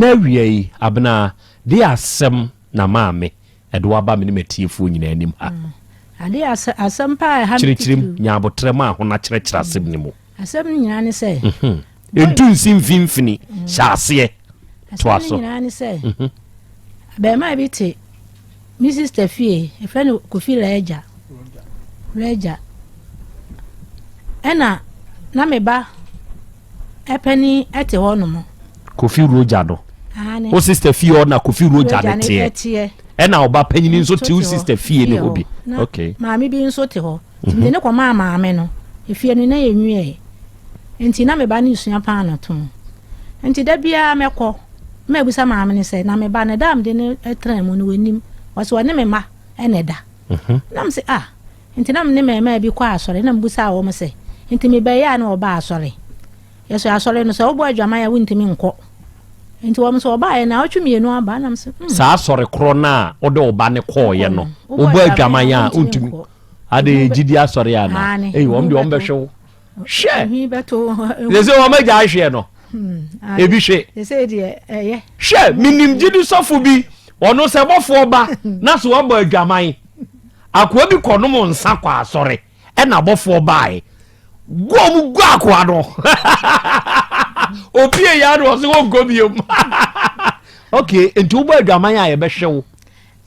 Na awia yi, Abena, de asɛm na maame ɛde wo aba me ne m'atiefoɔ nyinaa anim ha. Ade asɛm paa ɛha me Kyerɛkyerɛ mu, titiriw. nya aboterɛ ma ho na kyerɛkyerɛ asɛm no mu. Asɛm no nyinaa ne sɛ. Ɛntu nsi mfimfini, hyɛ aseɛ, toa Asɛm no so. nyinaa ne sɛ, abarimaa bi te me sister fie, yɛfrɛ no Kofi Rɛgya. Rɛgya. Ɛna na me ba ɛpɛni ɛte hɔ nom. Kofi Roger no. Wo sister fie hɔ na Kofi Roger ne teɛ. Ɛna ɔba panyini nso te wo sister fie ne hɔ bi. Okay. Maame bi nso te hɔ. Nti mede ne kɔmaa maame no. Efie no na yɛnwiɛɛ. Nti na me ba no resua paano tɔn. Nti da biara mɛkɔ na mabisa maame no sɛ, na me ba no da a mede no tena mu no wɔnim? Ɔse ɔne me mma na ɛda. Na mese ah, nti na mene mmarimaa bi kɔ asɔre na mebisaa wɔn sɛ, nti me ba yi a na ɔba asɔre? Yɛsɔ asɔre no sɛ wobɔ adwaman a wontumi nkɔ. Nti wɔn nso wɔbaeɛ naawɔtwe mmienu aba na mese hmm. Saa asɔre korɔ no a wode wo ba no kɔɔeɛ no, wobɔ adwaman a wontumi nkɔ. Ade yɛ gyidi asɔre anaa? Ei, wɔn deɛ wɔn bɛhwɛ wo. Hwɛ! Sɛ sɛ wɔn agya ahwɛ no, ebi hwe. Hwɛ, menim gyidi sɔfo bi, ɔno sɛ bɔfoɔ ba na so wabɔ adwaman. Akoa bi kɔnom nsa kɔ asɔre, ɛna bɔfoɔ baeɛ. Gu ɔmo gu akoa no. Opie ya no ɔse wɔnkɔ biom. Okay, nti wobɔ adwaman a yɛbɛhwɛ wo.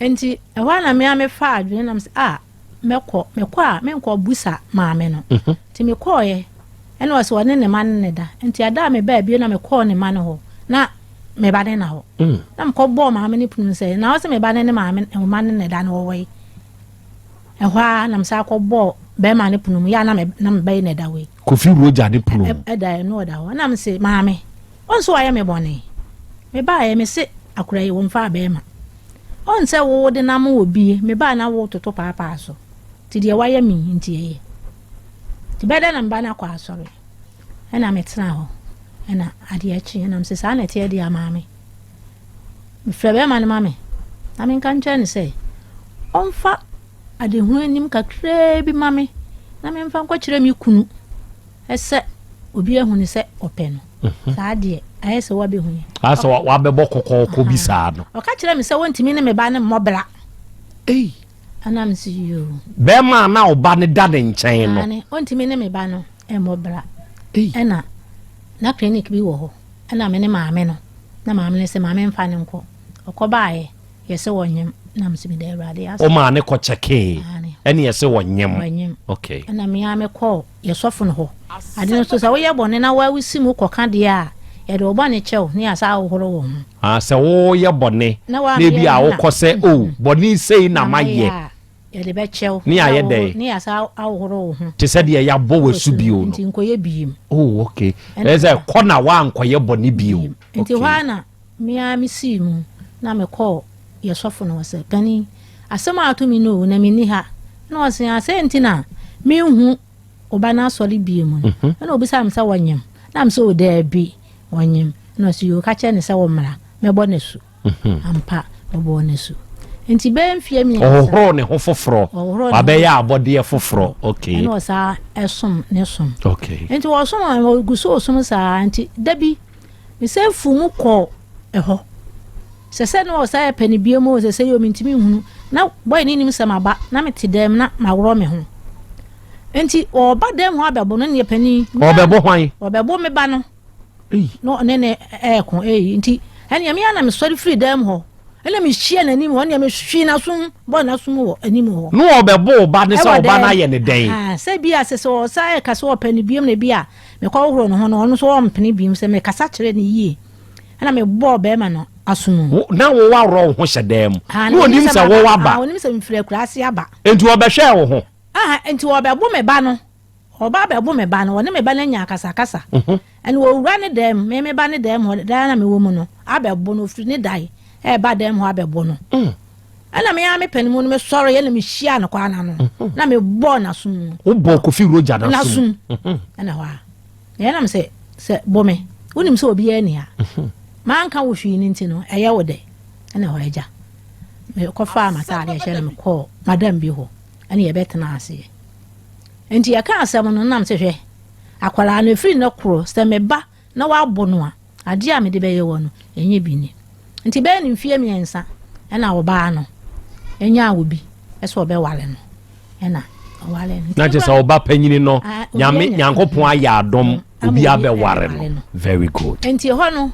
Nti ɛhɔ a na me a mefaa adwene nam sɛ ah mɛkɔ mekɔ a menkɔ busa maame no mhm. nti mekɔɔyɛ ɛna ɔsɛ ɔne ne ma ne ne da nti ada a mebaa bio na mekɔɔ ne ma no hɔ na me ba ne na hɔ mm. na mekɔ bɔɔ maame no punu sɛ na ɔsɛ me ba ne ne maame ma ne ne da no wɔwɔ yi ɛhɔ a na mesa akɔ bɔɔ bɛrima ne punu mu yɛ na me na me ba yi na ɛda hɔ yi Kofi Roger ne punu mu ɛda ɛno ɔda hɔ na mese maame Ɔn sɛ wayɛ me bɔne. Me baeɛ me se akora yi wonfaa bɛɛma. Ɔn sɛ wo wode no ama obie me bae na wo toto paapaa so nti deɛ wayɛ me yi nti ɛyɛ. Nti bɛyɛ dɛn na me ba no akɔ asɔre. Ɛna me tenaa hɔ ɛna adeɛ kye ɛna me se saa na ɛteɛ deɛ a maame. Me frɛ bɛɛma no ma me na me nka nkyerɛ no sɛ ɔnfa adehunu anim kakraa bi ma me na me nfa nkɔkyerɛ me kunu. Sɛ obi ahu no sɛ ɔpɛ no mhm. saa deɛ ayɛ sɛ wabɛhu yi. Ayɛ sɛ wabɛbɔ kɔkɔɔkɔ bi saa no. Ɔka kyerɛ me sɛ wɔntumi ne me ba no mmɔ bra. Ei. Ɛna me sɛ yoo. Bɛrima a na ɔba no da ne nkyɛn no. Aane, ɔntumi ne me ba no mmɔ bra. Ei. Ɛna na clinic bi wɔ hɔ. Ɛna me ne maame no na maame no sɛ maame mfa no nkɔ. Ɔkɔ baeɛ. Yɛse wɔnyem na mese meda Awurade ase. Womaa ne kɔ kyɛkee ɛne yɛse wɔnyem. Wɔnyem. Okay. Ɛna me ara mekɔɔ yɛ sɔfo no hɔ. Ade no so sɛ woyɛ bɔne na wosi mu kɔka deɛ a, yɛde wo bɔne kyɛ wo ne yɛasa ahohoro wo ho. Ah, sɛ woyɛ bɔne na ebi a wokɔ sɛ oh bɔne sei na mayɛ. Yɛde bɛkyɛ wo. Ne ayɛ dɛn? Ne yɛasa ahohoro wo ho. Te sɛ deɛ yɛabɔ w'asu bio no. Nti nkɔyɛ biem. Oh okay. Ɛyɛ sɛ kɔ na woankɔyɛ bɔne bio. Nti hɔ ara na Me ara misii mu na mekɔɔ yɛn sɔfo no hɔ sɛ, Panin, asɛm a ato me no o, na minni ha. Ɛnna ɔse, Ah, sɛn nti na minhu wo ba no asɔre bio mu no? Mhm. Ɛnna obisaa me sɛ, Wɔnyem? Na me sɛ, O daabi, wɔnyem. Ɛnna ɔse, Yoo, ka kyerɛ no sɛ wɔmmra, mɛbɔ no asu. Mhm. Ampa, wɔbɔɔ no asu. Nti bɛyɛ mfeɛ 3. Ɔhohoroo ne ho foforɔ. Wabɛyɛ abɔdeɛ foforɔ. Okay. Ɛnna ɔsaa ɛsom ne som. Okay. Nti wɔsom a, wɔgu so som saa nti da bi Mesan fuu mu kɔɔ ɛhɔ. Sɛ sɛ na ɔsan yɛ pɛ no bio mu o, sɛ sɛ yɛ o, mentumi nhunu. Na bɔe no nim sɛ maba, na mete dan mu na maworɔ me ho. Enti ɔreba dan mu hɔ abɛbo no, neɛ panin. Ɔrebɛbo hwan? Ɔrebɛbo me ba no. Na ɔne ne ɛɛko ɛyi. Nti ɛneɛ me ara na mesɔre firi dan mu hɔ. Ɛna mehyia n'anim hɔ, ɛneɛ mehwee n'asom, bɔɔ n'asom wɔ anim hɔ. Na ɔrebɛbo wo ba no sɛ ɔba no ayɛ no dɛn? Sɛ bi a sɛ sɛ ɔsan ɛka sɛ ɔpɛ no biom na bi a Mekɔhohoroo ne ho no, ɔno nso ɔmpene bio sɛ mekasa kyerɛ no yie. Ɛna mebɔɔ barima no aso mu. Wo, na wo aworɔ wo ho hyɛ dan mu. Ah, Na ɔnim sɛ wo aba. Ah, ɔnim sɛ mefiri akuraase aba. Enti ɔbɛhwɛɛ wo ho. Ah, enti ɔbɛbo me ba no. Ɔba abɛbo me ba no, ɔne me ba no anya akasakasa. Mhm. Ɛna ɔwura ne dan mu, me me ba ne dan mu hɔ, dan a na mewɔ mu no, abɛbo no, ɔfiri ne dan ɛreba dan mu hɔ abɛbo no. Mm. Ɛna me ara me pɛ no mu no mesɔre ɛna mehyiaa no kwan ano mhm. na mebɔɔ n'asom mu. Wobɔɔ Kofi Roger n'asom? Mhm. Ɛna hɔ a na ɛnam sɛ sɛ bɔ me wonim sɛ obiara ni ha mhm. manka wo hwee no nti no ɛyɛ wo dɛ ɛna hɔ agya mekɔfaa m'ataade ɛhyɛ na mekɔɔ madam bi hɔ ɛne yɛbɛtena aseɛ nti yɛka asɛm no nam sɛ hwɛ akwaraa no ɛfiri nnɛ koro sɛ meba na wabɔ no a. Adeɛ a mede bɛyɛ wɔ no, ɛnyɛ bi ni. Nti bɛyɛ ne mfeɛ 3 ɛna ɔbaa no ɛnyaa obi ɛsɛ ɔbɛware no ɛna ɔware no. Na kyerɛ sɛ ɔba panyini no Ah, obi Nyame anya. Nyankopɔn ayɛ adom Ama obi obi abɛware ɛware no. no. Very good. Nti ɛhɔ no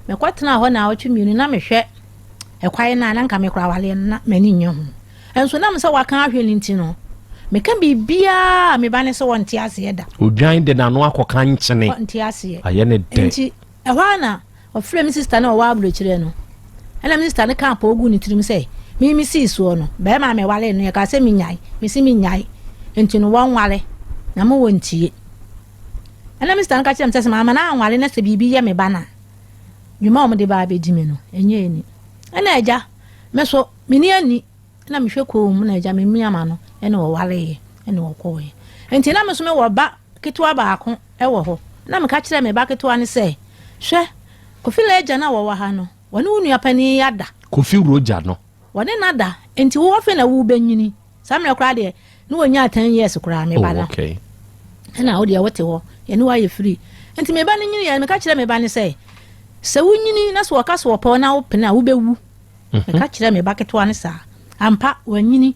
mekɔtena hɔ na awɔtwe 2 na mehwɛ ɛkwan no a na nka mekora awareɛ no na m'ani nnye ho. Nso nam sɛ waka ahwɛ no nti no meka biribiaa meba ne sɛ wɔnte aseɛ da. Odwan de n'ano akɔka nkyene. Wɔnte aseɛ. Ayɛ ne dɛ. Nti ɛhɔ a na ɔfrɛ me sister na ɔwɔ aburokyerɛ no. Ɛna me sister no ka apɔ gu ne tirim sɛ me me sii soɔ no bɛrima a meware no yɛka sɛ menyae mesi menyae nti no wɔnware na mo wɔ ntie. Ɛna me sister no ka kyerɛ me sɛ sɛ maama no anware na sɛ biribi yɛ me ba no a dwuma a wɔde ba abɛdi me no ɛnyɛ ani. Ɛna agya me so menni ani na mehwɛ kɔn mu na agya me mmiama no ɛna ɔwareeɛ ɛna ɔkɔɔeɛ. Nti na me so mewɔ ba ketewa baako ɛwɔ hɔ na meka kyerɛ me ba ketewa no sɛ hwɛ Kofi Lagya no a wɔwɔ ha no wɔne wo nua panin yi ada. Kofi Roger no. Wɔne no ada nti wo afei na wobɛnyini saa mmerɛ koraa deɛ ne wɔnyaa 10 years koraa me ba Oh, no. okay. Ɛna wo deɛ wote hɔ yɛne woayɛ free. Nti me ba no nyini yɛ meka kyerɛ me ba no sɛ sɛ wonyini na sɛ wɔka sɛ wɔpɛ wo na wopene a wobɛwu. Meka kyerɛ me ba ketewa no saa. Ampa wanyini.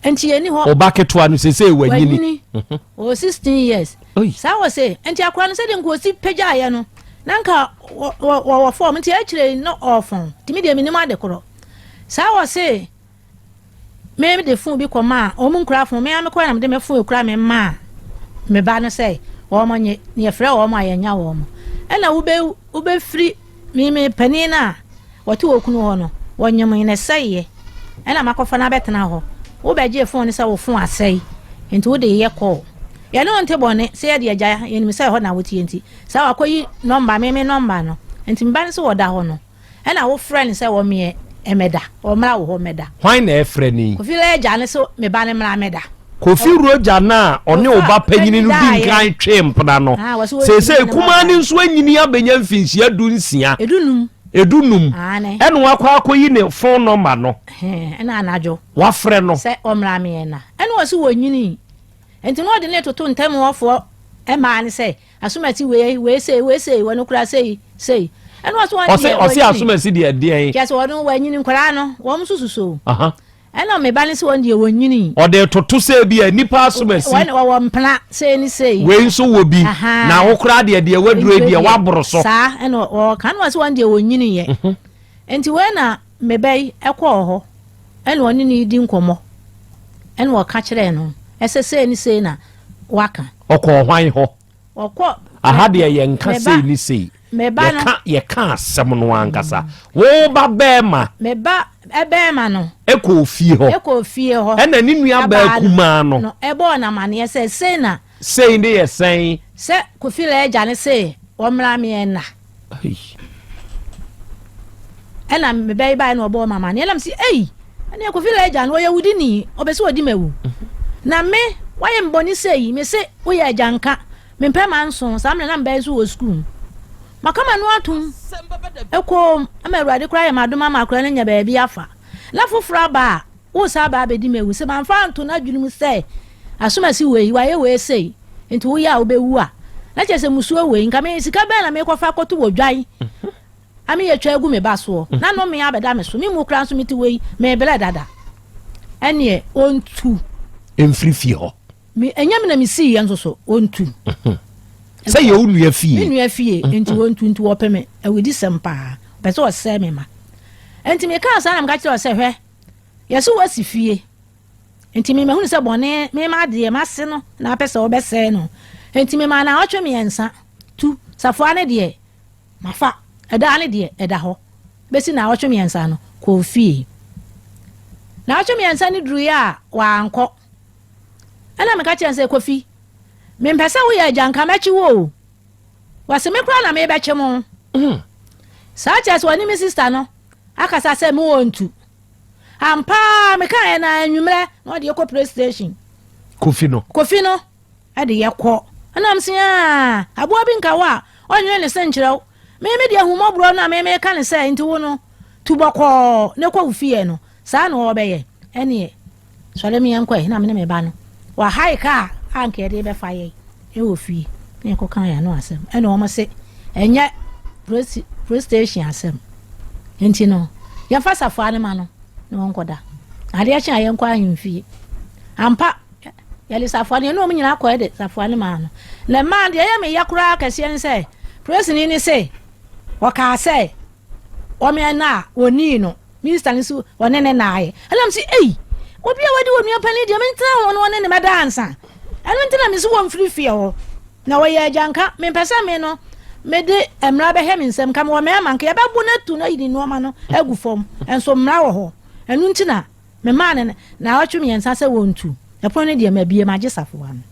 Nti yɛni hɔ. Ɔba ketewa no sesei wanyini. Wanyini. Ɔwɔ 16 years. Oi. Saa wɔ se nti akora no sɛdeɛ nka ɔsi pagyaeɛ no na nka wɔwɔ fam nti akyire na ɔfɔn nti me deɛ menim ade korɔ. Saa wɔ se me de fon bi kɔma a wɔn nkura fon me ara mekɔɛ na mede me fon ekura me maa me ba no sɛ wɔn nye na yɛfrɛ wɔn a yɛnya wɔn ɛna wobɛ wobɛfiri me me panin no a wɔte wɔ kunu hɔ no wɔnyem ne sɛeɛ ɛna makɔfa no abɛtena hɔ wobɛgye fon no sɛ wo fon asɛe nti wode yɛ kɔɔ yɛne wo nte bɔne sɛ yɛde agya yɛnim sɛ ɛhɔ na wotie nti sɛ wakɔyi nɔmba me me nɔmba no nti me ba no sɛ wɔda hɔ no ɛna wofrɛ no sɛ wɔmeɛ ɛmɛda ɔmmra wo hɔ mɛda. Hwan na ɛfrɛ no yi? Kofi Lagya no sɛ me ba no mmra mɛda. Kofi Roger no a ɔne wo ba panyini no di nkan twee mpena no, seesei kumaa no nso anyini abɛnya mfinhyia 16. 15. 15. Ɛna wakɔ akɔyi ne phone number no. Ɛna anadwo. Wafrɛ no. Sɛ ɔmmra meɛna. Ɛna ɔse wɔnyini. Nti na ɔde ne toto ntam hɔfoɔ mmaa no sɛ asomasi wei wei sei wei sei wɔn kura sei sei. Ɛna ɔse wɔn deɛ wɔnyini. Ɔse asomasi deɛ deɛn. Kyɛ sɛ wɔn wɔanyini nkwadaa no wɔn nso susu. Ɛna me ba no sɛ wɔn deɛ wɔnyini. Ɔde toto sɛ bi a nipa asomasi. Wɔn wɔwɔ mpena sei ne sei. Wei nso wɔ bi. Na wo koraa deɛ deɛ waduro deɛ waboro so. Saa ɛna ɔka na ɔse wɔn deɛ wɔnyini yɛ. Nti wei na me ba yi ɛkɔɔ hɔ ɛna ɔne ne di nkɔmmɔ ɛna ɔka kyerɛɛ no ɛsɛ sei ne sei na waka. Ɔkɔɔ hwan hɔ? Ɔkɔ. Aha deɛ yɛnka sei ne sei. Me ba no. Yɛka yɛka asɛm no ankasa. Wo ba bɛɛma. Me ba bɛɛma no. Ɛkɔɔ fie hɔ. Ɛkɔɔ fie hɔ. Ɛna ne nua baa kumaa no. No ɛbɔɔ no amaneɛ sɛ sei na. Sei ne yɛ sɛn. Sɛ Kofi Lɛɛgya no se wɔmmra me ɛna. Ɛna me ba yi baeɛ na ɔbɔɔ me amaneɛ ɛna me se ei ɛneɛ Kofi Lɛɛgya no ɔyɛ wudini ɔpɛ sɛ ɔdi m'awu. Na me wayɛ me bɔne sei me se woyɛ agyanka. Mempɛ manso, saa mmerɛ na mebɛyɛ nso wɔ sukuu mu. Maka m'ano atom komm ama Awurade koraa ayɛ m'adom ama akwadaa no anya baabi afa. Na foforɔ aba a, woresan aba abɛdi me awu. Sɛ mamfa anto n'adwene mu sɛ asomasi wei, wayɛ wei sei, nti woyɛ a wobɛwu a, na kyerɛ sɛ musuo wei, nka me sika bɛn na merekɔfa akɔto wɔ dwan ame yɛtwa agu me ba soɔ, na nnome abɛda me so. Me mu koraa nso mete wei, merebrɛ dada. Ɛnneɛ ɔntu. Mfiri fie hɔ. Me, ɛnyɛ me na mesii yɛ nso so, wɔntu. Mhm. Sɛ yɛ wo nua fie. Me nua fie, mhm. nti wɔntu, nti wɔpɛ me awudisɛm paa. Ɔpɛ sɛ ɔsɛe me ma. Nti mekaa saa na meka kyerɛ sɛ hwɛ, yɛso wasi fie. Nti me mahunu sɛ bɔne, me ma adeɛ, m'ase no na apɛ sɛ wɔbɛsɛe no. Nti me ma na ɔtwe mmiɛnsa, tu, safoa no deɛ, mafa, ɛdaa no deɛ, ɛda hɔ. Bɛsi naawɔtwe 3 no, kɔɔ fie. Naawɔtwe 3 no duruiɛ a, wankɔ. Ɛna meka kyerɛɛ no sɛ, Kofi, mempɛ sɛ woyɛ agya, nka mɛkye wo o. Wɔse me koraa na merebɛkye mo. Saa kyerɛ sɛ ɔne me sista no akasa sɛ me ɔntu. Ampa ara mekaeɛ na anwummerɛ na ɔde yɛkɔ police station. Kofi no. Kofi no de yɛkɔ. Ɛna mese aa aboa bi nka wo a ɔnwene ne se nkyerɛ wo. Me me deɛ ahummɔborɔ no a me meka ne sɛ nti wo no tu bɔkɔɔ na kɔ wo fie no saa na ɔbɛyɛ. Ɛneɛ Sɔre me yɛnkɔ ɛ, na me ne me ba no. Wɔhae kaa a anka yɛde rebɛfa yɛn wɔ fie, na yɛkɔkaa yɛn ano asɛm. Ɛna wɔn se, ɛnyɛ. Police police station asɛm nti no yɛmfa safoa no ma no na wɔnkɔda adeɛ kye a yɛnkɔ ahemfie ampa yɛde safoa no yɛne wɔn nyinaa kɔɛ de safoa no maa no na mmaa deɛ ɛyɛ me ya koraa kɛseɛ ne sɛ polisini ne se wɔkaa sɛ wɔn ɛna a wɔnii no minista no so wɔne ne naayɛ ɛnam sɛ ei obi a wadi wɔ nua panin deɛ mentena ho no wɔne ne mɛda ansa ɛno nti na me so wɔmfiri fie hɔ Na wɔyɛ agyanka. Mempɛ sɛ me no mede mmara bɛhɛ me nsam. Nka mewɔ mmarima, nka yɛbɛbo no atu no ayi ne nneɛma no agu fam. Nso mmara wɔ hɔ. Ɛno nti na memaa no nnawɔtwe mmiɛnsa sɛ wɔntu. Ɛpono no deɛ mabue, magye safoa no.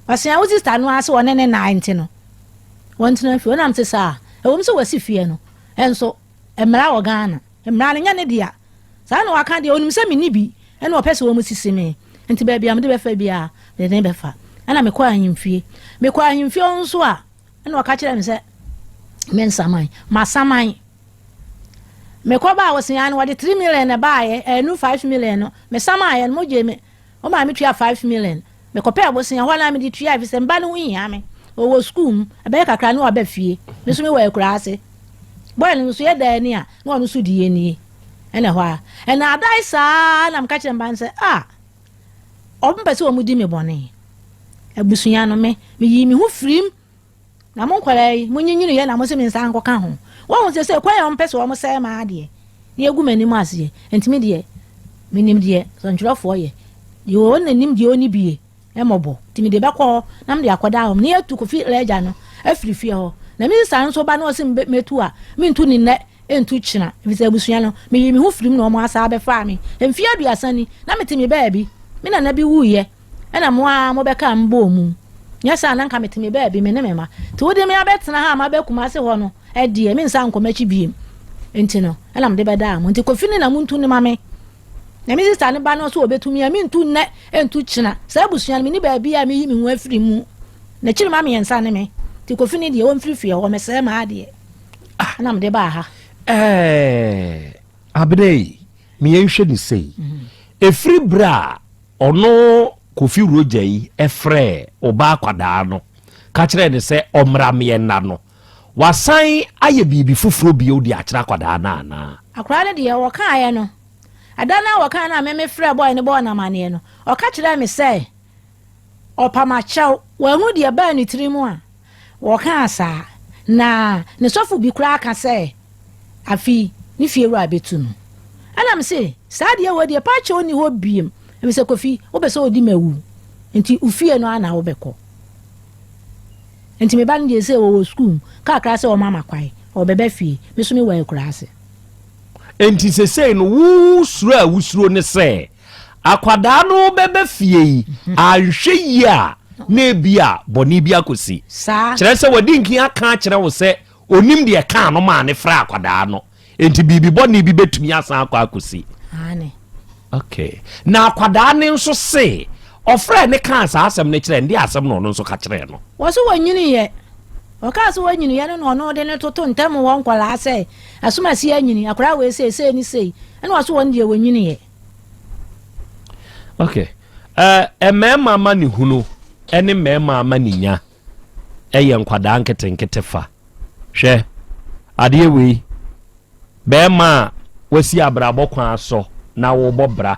Ɔsea wo sista no ara sɛ ɔne ne nnae nti no, wɔntena fie. Ɔnam te saa. Ɛwom sɛ wasi fie no, nso mmara wɔ Ghana. Mmara no nyɛ ne dea. Saa na waka deɛ, ɔnim sɛ menni bi, ɛna ɔpɛ sɛ wɔsisi me, nti baabi a mede bɛfa biara, mede ne bɛfa. Ɛna mekɔɔ ahemfie. Mekɔɔ ahemfie hɔ nso a, ɛna ɔka kyerɛɛ me sɛ mensaman. Masaman. Mekɔbaa Ɔsea no, wɔde 3 million na ɛbaeɛ, ɛnu 5 million no. Mesamaeɛ no, mogyee me Wo maame tua 5 million. Mekɔpɛɛ bosea hɔ na mede tua efisɛ me ba no ho hia me. Ɔwɔ sukuu mu. Ɛbɛyɛ kakra na waba fie. Me nso mewɔ akuraase. Boy no nso yɛ daa ni a, na ɔno nso di yɛn nie. Ɛna ɛhɔ a, ɛnaadae saa na meka kyerɛ me ba no sɛ, ah, wɔmpɛ sɛ wɔdi me bɔne. Abusua no, me, meyii me ho firim. Na mo nkwadaa yi, monyinyiniiɛ na mose mensan nkɔka ho. Woahu seesei kwan a wɔmpɛ sɛ wɔsɛe m'adeɛ na yɛgu m'anim aseɛ. Enti me deɛ, menim deɛ sɛntwerɛfoɔ yɛ. Deɛ ɔwɔ n'anim deɛ ɔnni bie mmɔbɔ. Enti mede bɛkɔ hɔ na mede akɔda hɔ. Na yɛatu Kofi Lɛgya no afiri fie hɔ. Na me sista nso ba na ɔse mɛtu a, mentu no nnɛ, ntu kyena, ɛfiri sɛ abusua no, meyii me ho firii mu na wɔasan abɛfaa me. Mfeɛ 30 ni, na mete me baabi. Me nana bi wuiɛ. Ɛna mo ara mobɛkaa me bɔɔ mu. Nyɛ saa a na nka mete me baabi, me ne me mma. Nti wode me abɛtena ha a maba Kumase hɔ no deɛ, mensan nkɔ m'akyi bio. Nti no, ɛna mede bɛdaa mo. Nti Kofi ne na montu no ma me. Na me sista no ba no nso ɔbɛtu me a, mentu nnɛ, ntu kyena. Saa abusua no, menni baabi a meyi me ho afiri mu. N'akyiri mma mmiɛnsa ne me. Nti Kofi no deɛ, ɔmfiri fie hɔ, mesɛe m'adeɛ. Ɛna mede baa ha. Ɛɛ, Abena yi, me yɛnhwɛ no sei. Ɛfiri berɛ a Ɔno Kofi Roger yi frɛɛ ɔbaa akwadaa no ka kyerɛɛ no sɛ ɔmmra mmeɛnna no, wasan ayɛ biribi foforɔ bio de akyerɛ akwadaa no anaa? Akwadaa no deɛ ɔkaeɛ no, ɛda no a ɔkaeɛ no a me mefrɛɛ boy no bɔɔ no amaneɛ no, ɔka kyerɛɛ me sɛ ɔpam akyɛw, wanhu deɛ ɛbaa ne tirim a Wɔkaa saa, na ne sɔfo bi koraa ka sɛ afe yi ne fiewura bɛtu no. Ɛna mese, saa deɛ wei deɛ pakyɛw nni hɔ biem, efisɛ Kofi wopɛ sɛ odi m'awu, nti wo fie no ara na wobɛkɔ. Nti me ba no deɛ sei ɔwɔ sukuu mu, kakra sɛ wɔma ma kwan, ɔbɛba fie, me nso mewɔ akuraase. Enti sesei no wo suro a wosuro ne sɛ Akwadaa no bɛba fie yi, anhwɛ yie a, na ebia bɔne bi akɔsi. Kyerɛ sɛ wadi nkan aka akyerɛ wo sɛ ɔnim deɛ ɛkaa no maa no frɛɛ akwadaa no. Enti biribi bɔne bi bɛtumi asan akɔ akɔsi. Okay. Na akwadaa no nso se ɔfrɛɛ ne kaa saa asɛm no kyerɛɛ no, deɛ asɛm na ɔno nso ka kyerɛɛ no? Wɔ so wɔnyiniiɛ. Ɔkaa sɛ wɔnyiniiɛ no na ɔno de no toto ntam wɔ nkwadaa sɛ asomasi anyini, akwadaa wei sei, sei ne sei. Ɛna ɔso wɔn deɛ wɔnyiniiɛ. Okay. Uh, mmarima ama ne hunu ne mmarima ama ne nya ɛyɛ nkwadaa nketenkete fa. Hwɛ, adeɛ wei, bɛrima a wasi abrabɔ kwan so na wɔbɔ bra.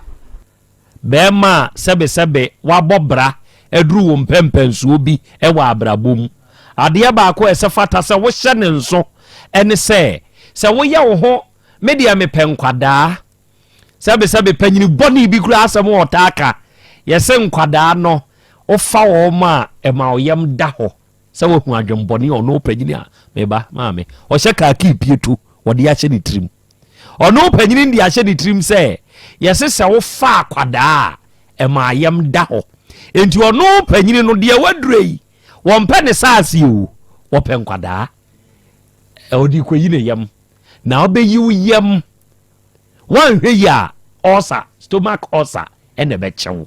Bɛrima a sɛbesɛbe wabɔ bra aduru wo mpɛmpɛnsoɔ bi wɔ abrabɔ mu. Adeɛ baako a ɛsɛ fata sɛ wohyɛ ne nso ɛne sɛ, sɛ woyɛ wo ho me deɛ mepɛ nkwadaa Sɛbesɛbe, panyini bɔne bi koraa asɛm a ɔtaa ka, yɛse nkwadaa no, wofa wɔn a, ɛma wo yam da hɔ sɛ woahu adwembɔne a ɔno panyini a, me ba, maame, ɔhyɛ kaakii pieto, wɔde ahyɛ ne tirim. Ɔno panyini de ahyɛ ne tirim sɛ, yɛse sɛ wofa akwadaa a, ɛma yam da hɔ. Enti ɔno panyini no, deɛ waduro yi, wɔmpɛ ne saase o, wɔpɛ nkwadaa. Ɔde kɔyi ne yam. Na ɔbɛyi wo yam. Woanhwɛ yie a, ulcer, stomach ulcer ɛna ɛbɛkye wo.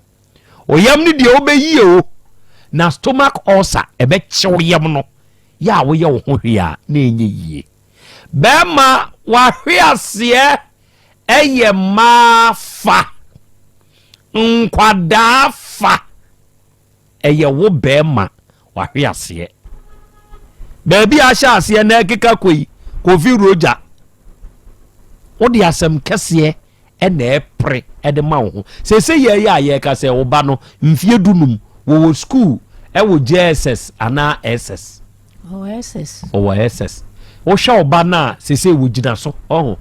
Wo yam no deɛ wobɛyie o, na stomach ulcer ɛbɛkye wo yam no. Yɛ a woyɛ wo ho hwee a na ɛnyɛ yie. Bɛrima wahwe aseɛ ɛyɛ mmaa fa, nkwadaa fa. Ɛyɛ wo bɛɛma wahwe aseɛ. Baabi a ahyɛ aseɛ na ɛkeka kɔ yi, Kofi Roger, wode asɛm kɛseɛ na ɛpere de ma wo ho. Seesei yɛ yɛ a yɛreka sɛ wo ba no mfeɛ dunum wɔwɔ sukuu ɛwɔ JSS anaa SS? Ɔwɔ SS. Ɔwɔ SS. Wohwɛ wo ba no a seesei wɔgyina so ɔho.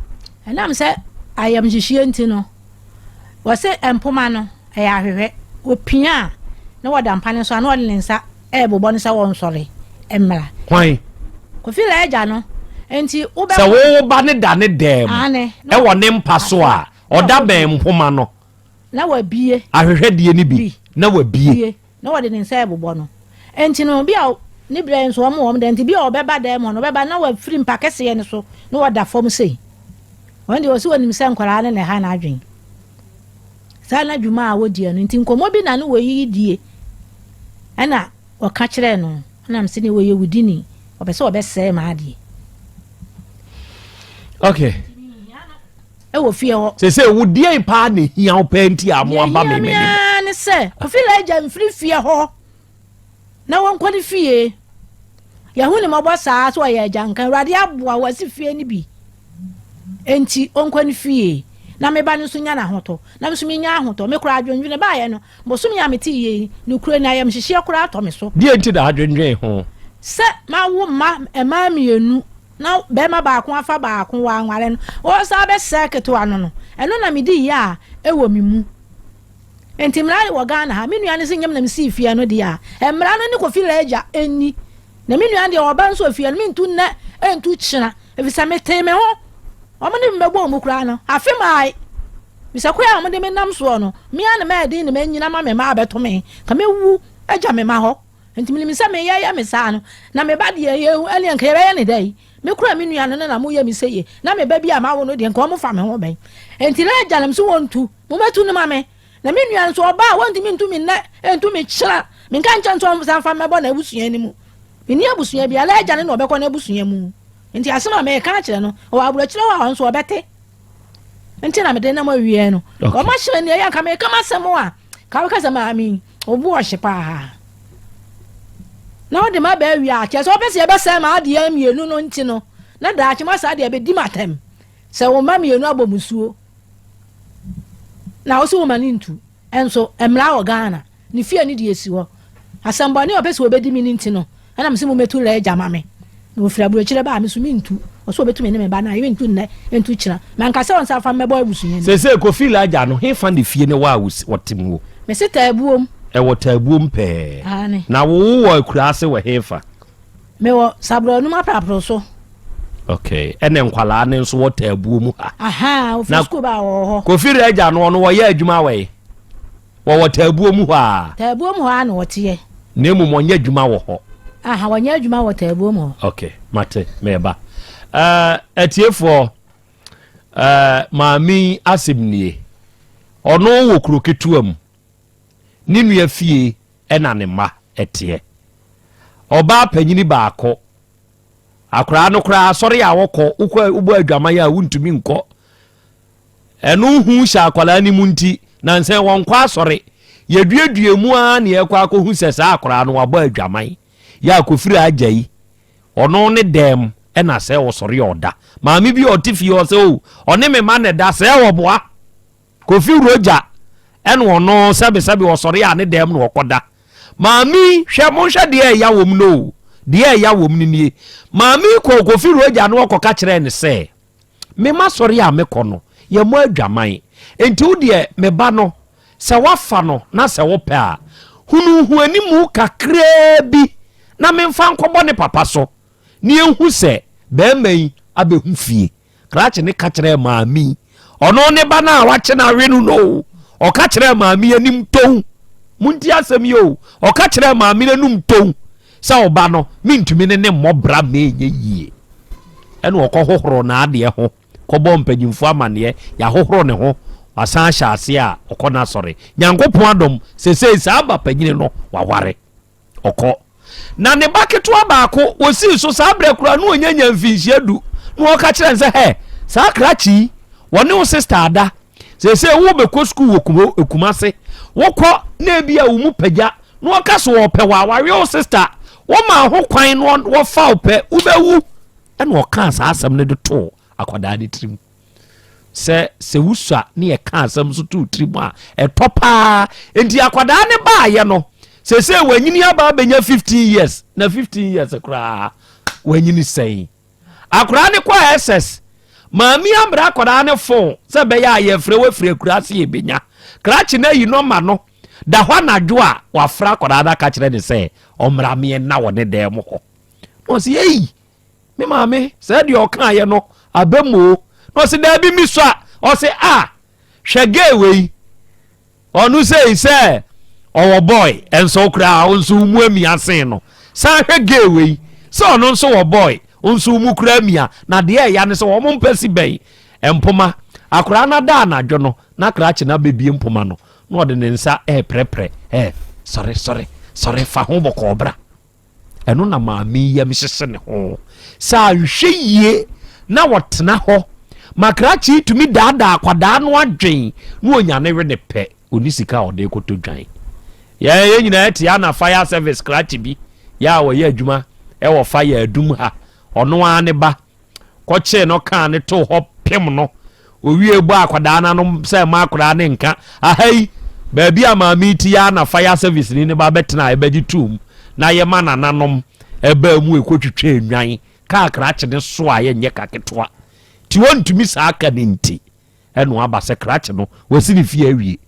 Ɛnam sɛ ayamhyehyeɛ nti no, wɔse mpoma no ɛyɛ ahwehwɛ. Wɔpia a na wɔda mpa no so a na ɔde ne nsa ɛrebobɔ no sɛ wɔnsɔre mmra. Hwan? Kofi Laagya no. Nti wobɛ. Sɛ wo wo ba no da ne dan mu ɛwɔ ne mpa so a, ɔda bɛn mpoma no. Na wabie. Ahwehwɛdeɛ no bi na wabie. Na wɔde ne nsa ɛrebobɔ no. Nti no bi a ne berɛ nso wɔn wɔn dan nti bi a ɔbɛba dan mu hɔ no ɔbɛba na wafiri mpa kɛseɛ no so na wɔda fam sei. Wɔn deɛ wɔsi wɔnim sɛ nkwadaa no na ɛha n'adwene. Saa na dwuma a wɔdiɛ no nti nkɔmmɔ bi na ne wɔyi die ɛna wɔka kyerɛɛ no ɛna mese ne wɔyɛ wudini ɔpɛ sɛ ɔbɛsɛe m'adeɛ. Okay. Ɛwɔ fie hɔ. Sɛ sɛ wo deɛ paa na ehia wo paa nti a mo aba me m'anim. Ne sɛ Kofi Laagya mfiri fie hɔ na wɔnkɔ ne fie. Yɛahu ne mmɔbɔ saa sɛ ɔyɛ agyanka. Awurade aboa wasi fie no bi. Enti ɔnkɔ ne fie. Na me ba no nso nya n'ahotɔ. Na me nso menya ahotɔ. Me koraa adwendwene baeɛ no, bosome a mete yie yi, nokorɛ ni, ayamhyehyeɛ koraa atɔ me so. Deɛ nti na adwendwen ho? Sɛ mawo mma mmaa mmienu na barima baako afa baako, wanware no, ɔresan abɛsɛe ketewa no no, ɛno na medi yea a ɛwɔ me mu. Enti mmara wɔ Ghana ha. Me nua no se nyɛ me na mesii fie no deɛ a, mmara no ne Kofi Laagya nni. Na me nua no deɛ ɔba nso fie no, mentu nnɛ ntu kyena, efisɛ metee me ho. Wɔn ne me bɛbɔɔ mu koraa no, afe mae. Efisɛ kwan a wɔde me nam soɔ no, me ara na mayɛ den na manyini ama me mma abɛto me. Nka mɛwu agya me mma hɔ. Enti menim sɛ meyɛ yɛ me saa no, na me ba deɛ yɛhu ɛneɛ nka yɛbɛyɛ ne dɛn? Me koraa me nua no ne na moyɛ me seyie, na me ba bi a mawo no deɛ nka wɔfa me ho bɛn? Enti Laagya nam so wɔntu. Mommɛtu no ma me. Na me nua nso, ɔba a, wɔntumi ntu me nnɛ, ntu me kyena. Menka nkyerɛ no sɛ ɔnsan mfa mmɛbɔ n'abusua no mu. Menni abusua biara, agya no na ɔbɛkɔ n'abusua mu. Enti asɛm a mereka akyerɛ no, ɔwɔ aburokyerɛ hɔ a, ɔno nso ɔbɛte. Nti na mede nam awie no. Wɔahyɛ me nea ɛyɛ anka meka m'asɛm a, ka wobɛka sɛ maame yi, wo bo ɔhye paa. Na wode m'aba awie a, kyerɛ sɛ wopɛ sɛ yɛbɛsɛe m'adeɛ mmienu no nti no, na daakye moasa adeɛ bɛdi m'atɛm sɛ wo mma mmienu abɔ musuo. Na ɔse wɔma no ntu. Nso mmara wɔ Ghana. Ne fie no deɛ esi hɔ. Asɛmbɔne a ɔpɛ sɛ ɔbɛdi me no nti no, ɛna mese mommɛtu lɛɛgya ma me. Na ɔfiri aburokyire ba a, me nso mentu. Ɔse ɔbɛtu me ne me ba no a, mentu nnɛ, ntu kyena. Manka sɛ ɔnsan mfa mmɛbɔ abusua no. Seesei Kofi Lagya no, hefa ne fie ne wɔ a wɔte mu? Mese Taabuom. Ɛwɔ Taabuom pɛɛ. Aane. Na wo wowɔ akuraase wɔ hefa? Mewɔ Sabrɔnum aprapro so. Okay, ɛna nkwalaa no nso wɔ taabuo mu ha. Aha, ofiri sukuu ba wɔ hɔ. Kofi Rɛgya no ɔno wɔyɛ adwuma wɔ yi. Wɔwɔ taabuo mu hɔ a. Taabuo mu hɔ a na wɔteɛ. Na mmom ɔnyɛ adwuma wɔ hɔ. Aha, wɔnyɛ adwuma wɔ taabuo mu hɔ. Okay, mate, meba. Uh, atiefoɔ, uh, maame yi asɛm nie. Ɔno wɔ kuro ketewa mu. Ne nua fie ɛna ne mma ɛteɛ. Ɔbaa panyini baako Akwaraa no koraa asɔre a wɔkɔ, wokɔ wobɔ adwaman a wontumi nkɔ. Ɛno hu hyɛ akwaraa no mu nti, nansa wɔnkɔ asɔre. Yɛduadua mu ara na yɛkɔ akɔhu sɛ saa akwaraa no wabɔ adwaman. Yɛ akɔfiri agya yi, ɔno ne dɛm ɛna sɛ ɔsɔre a ɔda. Maame bi a ɔte fie hɔ sɛ o, ɔne me ma na ɛda sɛ ɔboa. Kofi Roger ɛna ɔno sɛbesɛbe ɔsɔre a ne dɛm na ɔkɔda. Maame yi, hwɛ monhwɛ deɛ ɛya wɔm no o, deɛ ɛya wɔm no nie. Maame yi kɔɔ Kofi Roger no ɔkɔka kyerɛɛ no sɛ, me m'asɔre a mekɔ no, yɛmmɔ adwaman. Enti wo deɛ me ba no, sɛ woafa no na sɛ wopɛ a, hunu ho animu kakraa bi na memfa nkɔbɔ ne papa so na yɛnhu sɛ barima yi abɛhu fie. Krakye no ka kyerɛɛ maame yi, ɔno ne ba no a wakye no awe no no o, ɔka kyerɛɛ maame yi anim tow. Montie asɛm yi o, ɔka kyerɛɛ maame no anim tow sɛ ɔba no mentumi ne ne mmɔ bra ma ɛnyɛ yie. Ɛna ɔkɔhohoro n'adeɛ ho kɔbɔɔ mpanyimfoɔ amanneɛ, yɛahohoro ne ho, wasan ahyɛ aseɛ a ɔkɔ n'asɔre. Nyankopɔn adom, sesei saa ba panyini no waware. ɔkɔ. Na ne ba ketewa baako, wɔsii so saa berɛ koraa na ɔnya nya mfinhyia du, na ɔka kyerɛ no sɛ, hɛ, saa krakye yi, wɔne wo sista ada. Seesei wobɛkɔ sukuu wɔ Kumase. Wokɔ na ebi a wo mu pagya, na ɔka so ɔpɛ wɔ a, wawe wo sista. Woma ho kwan no wɔfa wo pɛ, wobɛwu. Ɛna ɔkaa saa asɛm no de too akwadaa no tirim. Sɛ wosua ne yɛka asɛm nso to tirim a, ɛtɔ paa. Nti akwadaa ne baayɛ no, sɛsɛ wanyini aba abɛnya 15 years, na 15 years koraa wanyini sɛn. Akwadaa ne kɔ SS, maame ambrɛ akwadaa ne phone sɛ bɛyɛ a yɛfrɛ wafiri akura ase, yɛbɛnya krakye no ayi nɔma no da hɔ. Anadwo a wafrɛ akwadaa no aka kyerɛ ne sɛ ɔmmra meɛ na wɔ ne dan mu hɔ, na ɔsɛ, "Ei, me maame, sɛ deɛ ɔkaeɛ no abɛmuo." Na ɔsɛ, "Daabi, mi so a." Ɔsɛ, "A, hwɛ, gay wei, ɔno sei sɛ ɔwɔ boy, ɛnso koraa nso mu amia sen no. San hwɛ gay wei sɛ ɔno nso wɔ boy, nso mu kura amia." Na deɛ ɛya ne sɛ wɔn mpɛ si bɛn mpoma. Akwaraa no da anadwo no na krakye no abɛbie mpoma no na ɔde ne nsa ɛɛprɛprɛ, ɛɛ sɔre, sɔre, sɔre, fa ho bɔkɔɔ bra. Ɛno na maame yam hyehye ne ho sɛ ahwɛ yie na wɔtena hɔ ma krakye tumi daadaa akwadaa no adwen na onyane we ne pɛ. Oni sika a ɔde kɔtɔ dwan. Yɛn nyinaa te ana fire service krakye bi yɛ a wɔyɛ adwuma ɛwɔ fire adum ha. Ɔno ara ne ba kɔkyee no kaa ne to hɔ pem no, owie bɔ akwadaa n'anom sɛ ma akwadaa ne nka aha yi baabi a maame ti yɛ ana fire service ni ne ba bɛtena a ɛbɛgye tum na yɛma nananom ɛbaa mu ekotwitwa enwan kaa krakye ne so a yɛnyɛ ka ketewa ti wɔntumi saa ka ne nti ɛno aba sɛ krakye no wɔsi ne fie awie,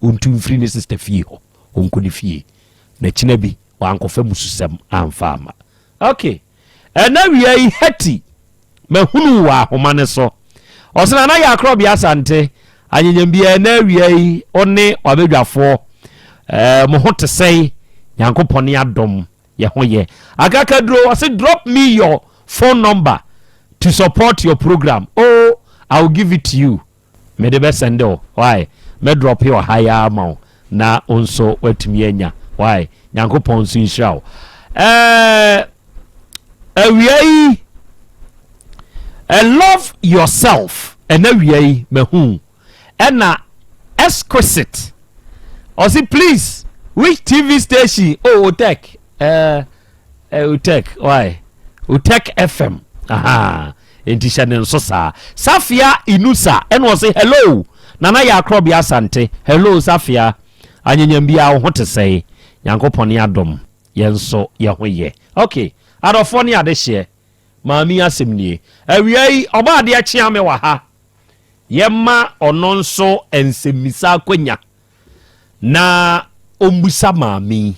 ɔntu mfiri ne sister fie hɔ, ɔnkɔ ne fie na kyina bi wankɔfa mususɛm amfa ama. Ok, ɛna wia yi hati mahunu wɔ ahoma ne so. Ɔsena na yɛ akorɔbea Asante anyanyam bia. Ɛna awia yi ɔne wabadwafoɔ mo ho te sɛe? Nyankopɔn ne adom, yɛ ho yɛ. Akakaduro ɔse, "Drop me your phone number to support your program." Oh, I will give it to you. Mede bɛsɛnde o. Why mɛdrop wɔ ha yi ama wo na wo nso woatumi anya. Why Nyankopɔn nso nhyira wo. Awia yi love yourself. Ɛna awia yi mahu ɛna exquisite ɔsi, "Please, which TV station?" Oh, Otek, Otek, why Otek FM. Aha, nti hyɛ ne nso saa. Safia Inusa ɛna ɔsi, "Hello, Nana yɛ akorɔbea Asante." Hello Safia, anyanyam biara wo ho te sɛe? Nyankopɔn ne adom, yɛn nso yɛ ho yɛ. Ok, adɔfoɔ ne adehyeɛ, maame asɛm nie. Awia yi ɔba adeɛ kyea me wɔ ha, yɛma ɔno nso nsɛmmisa akwanya na ɔmbusa maame yi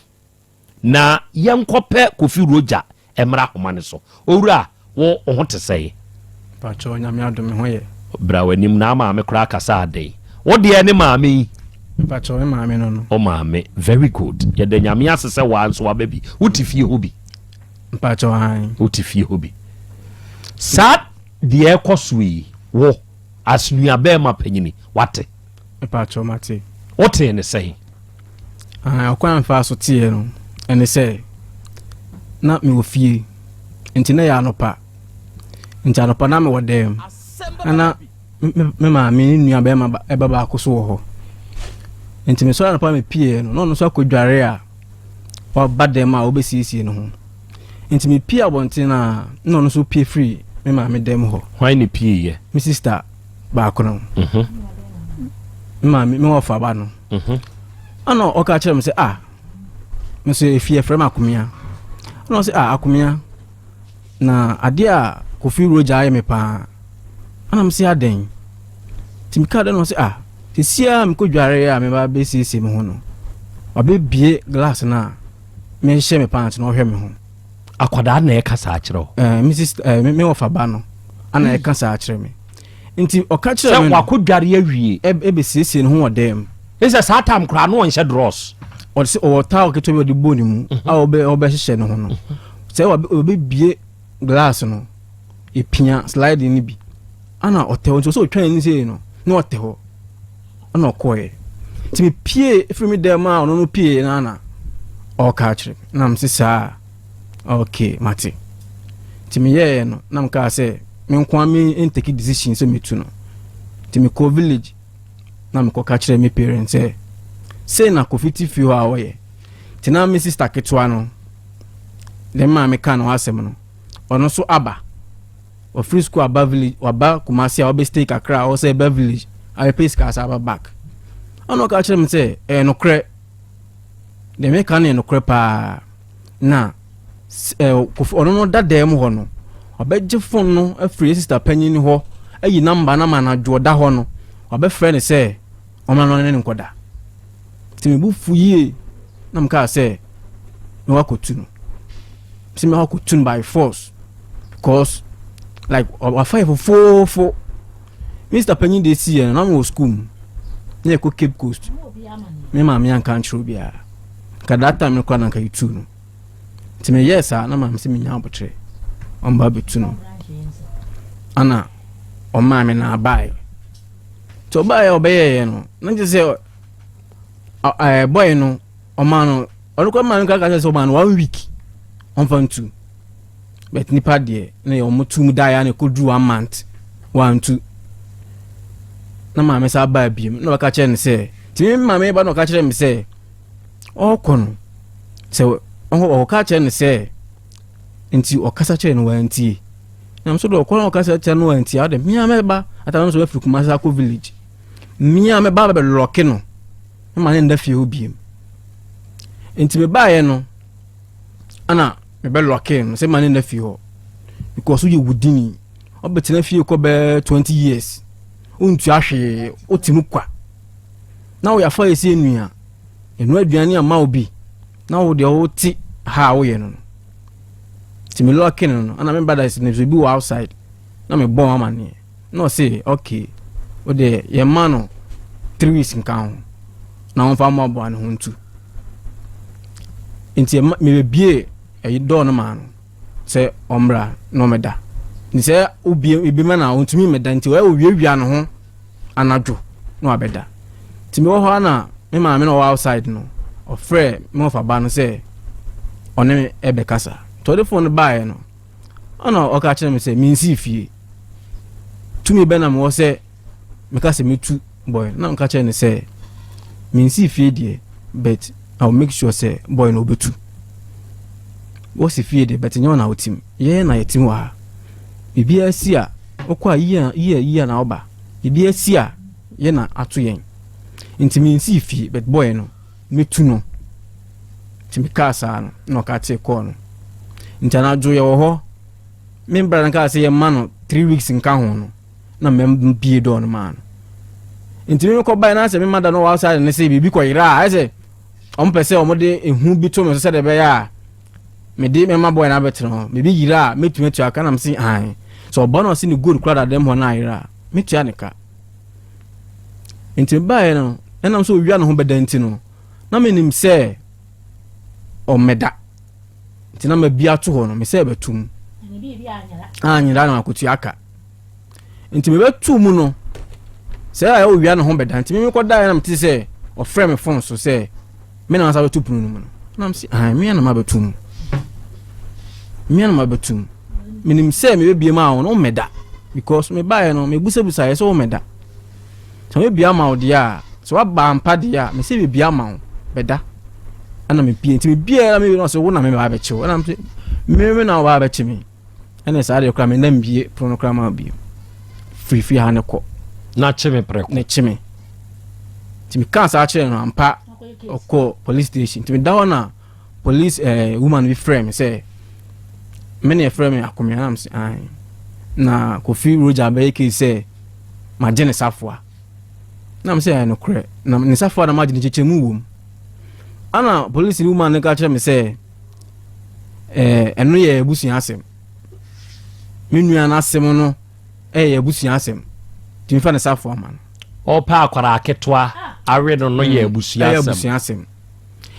na yɛnkɔpɛ Kofi Roger mmra ahoma no so. Owura, wo ho te sɛe? Pakyɛ, Nyame adom, me ho yɛ. Bra w'anim na maame koraa kasa aden. Wo deɛ ne maame yi? Pakyɛ, me maame no. O maame, very good. Yɛda Nyame ase sɛ waa nso waba bi. Wote fie hɔ bi? Mpakyɛ, han. Wote fie hɔ bi. Saa deɛ ɛkɔ so yi, wo as nuabɛɛma panyini, wate? Mpakyɛ, mate. Wotee ne sɛn? Ɔkwan mfa so teɛ no ɛne sɛ na mewɔ fie, nti na yɛ anɔpa, nti anɔpa na mewɔ dɛm ana me maame ne nua bɛrima ɛba baako so wɔ hɔ. Nti mesɔre anɔpa, mepie no na ɔno nso akɔdware a waba dɛm a wobɛsiesie ne ho. Nti mepie abɔnten a na ɔno nso pie firi me maame dɛm hɔ. Hwan ne pieeɛ? Me sister baako no. Me maame, me wɔfa ba no. Ana ɔka kyerɛ me sɛ, ah, me so efie frɛ me Akomea. Ana ɔsɛ, "Ah, Akomea, na adeɛ a Kofi Roger ayɛ me paa." Ana me sɛ, "Adɛn?" Nti meka dɛ na ɔsɛ, "Ah, sesia mekɔ dware a meba bɛsiesie me ho no, wabɛbie glass no a mehyɛ me pants na ɔhwɛ me ho." Akwadaa na ɛka saa kyerɛ wo? Me sister, me wɔfa ba no ana ɛka saa kyerɛ me. Nti ɔka kyerɛ sɛ me no wakɔ dware awie. Ɛbɛsiesie ne ho wɔ dɛm. Ne sɛ saa tam koraa no ɔnhyɛ drawers? Ɔde sɛ ɔwɔ towel ketewa bi a ɔde bɔ ne mu a ɔbɛhyehyɛ ne ho no sɛ ɔbɛbie glass no, epia sliding no bi ana ɔtɛ hɔ. Nti ɔsɛ ɔtwa n'ani sei no na ɔtɛ hɔ ana ɔkɔɛ. Nti mepie firi me dɛm a ɔno no pie na ana ɔka akyerɛ me na mese, "Saa, ok, mate." Nti meyɛɛ no na mekaa sɛ me nko a me ntake decision sɛ metu no. Nti mekɔ village na mekɔka kyerɛ me parents sɛ sei na Kofi te fie hɔ a ɔyɛ. Nti na me sister ketewa no. Deɛ me maame ka ne ho asɛm no, ɔno nso aba. Ɔfiri school aba village, waba Kumasi a ɔbɛ stay kakra a ɔsɛ ɛba village abɛpɛ sika asa aba back. Ɛna ɔka kyerɛ me sɛ ɛyɛ nokorɛ. Deɛ meka no yɛ nokorɛ paa. Na ɛɛ Kofi ɔno no da dan mu hɔ no, ɔbɛgye phone no afiri yɛ sister panyin no hɔ ayi number no ama anadwo ɔda hɔ no, wabɛfrɛ no sɛ ɔmmra na ɔne no nkɔda. Nti me bo fu yie na mekaa sɛ mɛkɔ akɔtu no. Sɛ mɛkɔ akɔtu no by force because like wafa yɛ fofoofo. Mr. Panyin de si yɛ no na mewɔ school mu na yɛkɔ Cape Coast. Me maame anka nkyerɛ obiara. Nka that time no koraa na nka yɛtu no. Nti meyɛɛ saa na maame sɛ menya abotrɛ ɔmba bɛtu no. Ana ɔmaa me na abaeɛ. Nti ɔbaeɛ a ɔbɛyɛeɛ no na kyerɛ sɛ ɛɛ boy no ɔmaa no ɔno kɔ maa no kaka sɛ ɔmaa no one week ɔmfa ntu but nipa deɛ na yɛ ɔmo tu mu daeɛ na ɛkɔduru one month wantu na maame saa baa biem na ɔka kyerɛ no sɛ nti me maame ba na ɔka kyerɛ me sɛ ɔrekɔ no sɛ ɔka kyerɛ no sɛ nti ɔkasa kyerɛ no wantie na nso de ɔkɔ na ɔkasa kyerɛ no wantie ɔde mmea mɛba atama nso bɛfiri Kumasi akɔ village mmea mɛba bɛbɛ lock no ma ne nda fie hɔ biem nti mebaeɛ no ana mebɛ lock no sɛ ma ne nda fie hɔ because woyɛ wudini ɔbɛtena fie kɔ bɛɛ 20 years wontua hwee, wote mu kwa na woyɛ afa yɛsɛ nua ɛno aduane ama wo bi na wo deɛ wote ha a woyɛ no no nti me lock no no ana me brothers no so bi wɔ outside na mebɔ wɔn amanneɛ na ɔse okay, wode yɛma no 3 weeks nka ho na wɔmfa mmoaboa ne ho ntu. Nti mebɛbie ɛyi dɔɔ no maa no sɛ ɔmmra na ɔmɛda. Nti sɛ wobie ebi ma na ɔntumi mmɛda nti ɔyɛ owiawia ne ho anadwo na wabɛda. Nti mewɔ hɔ na me maame na ɔwɔ outside no ɔfrɛ me wɔfa ba no sɛ ɔne me ɛbɛkasa. Nti ɔde phone no baeɛ no ɔna ɔka kyerɛ me sɛ mensii fie tumi bɛ na mewɔ sɛ meka sɛ metu boy na meka kyerɛ no sɛ mensii fie deɛ, but I will make sure sɛ boy no ɔbɛtu. Wɔsi fie deɛ, but nyɛ ɔna wotim yɛn na yɛtim wɔ ha. Biribiara si a wokɔ a yie yie yie na woba biribiara si a yɛ na ato yɛn. Nti mensii fie, but boy no metu no. Nti mekaa saa no na ɔka tee kɔɔ no. Nti anadwo yɛwɔ hɔ, me mbra no kaa sɛ yɛma no 3 weeks nka ho no na mbie dɔɔ no maa no. Nti me kɔ bae na sɛ mema da no wɔ outside ne sɛ biribi kɔyera a ayɛ sɛ ɔmo pɛ sɛ ɔmo de ehu bi to me so sɛdeɛ ɛbɛyɛ a mede mɛma boy no abɛtena hɔ. Biribi yera a mɛtumi atua ka na mese ae sɛ ɔba no ɔse ne gold kora dadam hɔ no ayera a mɛtua ne ka. Nti mebaeɛ no ɛnam sɛ owia ne ho bɛda nti no na menim sɛ ɔmmɛda nti na mabi ato hɔ no mesɛ ɛbɛto mu anyera na makotua aka. Nti mebɛto mu no sɛ ɛyɛ owia ne ho bɛda nti meme kɔdaeɛ na mete sɛ ɔfrɛ me phone so sɛ me na masa bɛto pono no mu no na mese ae mea na mabɛto mu, mea na mabɛto mu. Menim sɛ mebɛbie ma wo no wommɛda because mebaeɛ no mebusabusaeɛ sɛ wommɛda. Sɛ mebie ama wo deɛ a sɛ woaba ampa deɛ a mesɛ mebie ama wo bɛda ɛna mebie. Nti mebie na mebie no sɛ wo na mebaa bɛkye wo ɛna mese me na wobaa bɛkye me ɛna saa deɛ koraa mena mbie pono no koraa ma bio firifiri ha ne kɔ na kye me prɛko. Ne kye me. Nti mekaa saa kyerɛ no ampa ɔkɔ police station. Nti meda hɔ na police woman bi frɛ me sɛ me ne ɛfrɛ me Akomea na mese ae na Kofi Roger bɛyɛ case sɛ magye ne safoa na mesɛ ɛyɛ nokorɛ na ne safoa na magye ne kyekyɛmu wɔ mu. Ana police woman no ka kyerɛ me sɛ ɛno yɛ abusua asɛm, me nua no asɛm no ɛyɛ abusua asɛm nti mefa ne safoa ma no. Ɔpɛ akwara ketewa awe no no yɛ abusua ɛyɛ asɛm. Abusua asɛm.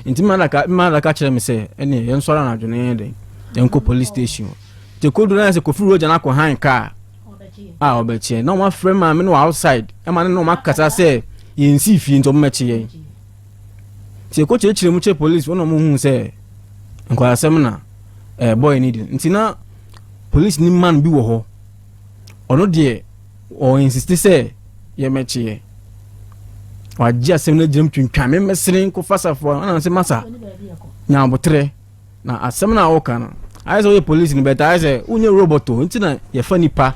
Nti mma da ka kyerɛ me sɛ ɛne yɛnsɔre anadwo no yɛn den yɛnkɔ police station hɔ. Nti kodu na sɛ Kofi Roger no akɔ han kaa a ɔbɛkyeɛ na ɔma frɛ maame no wɔ outside ɛma ne na ɔma kasa sɛ yɛnsii fie nti ɔmo mɛkye yɛn. Nti ɛkɔ kyerɛkyerɛ mu kyerɛ police wɔn na ɔmo hu sɛ nkwalasɛm na boy ne di. Nti na police ni man bi wɔ hɔ, ɔno deɛ ɔ insist sɛ yɛmɛkye yɛ wagye asɛm no agyina mu twintwan me mɛsere nkɔfa safoa ɛna sɛ masa nya abotrɛ na asɛm no a wɔka no Ayɛ sɛ woyɛ police no but ayɛ sɛ wonyɛ robot o nti na yɛfa nipa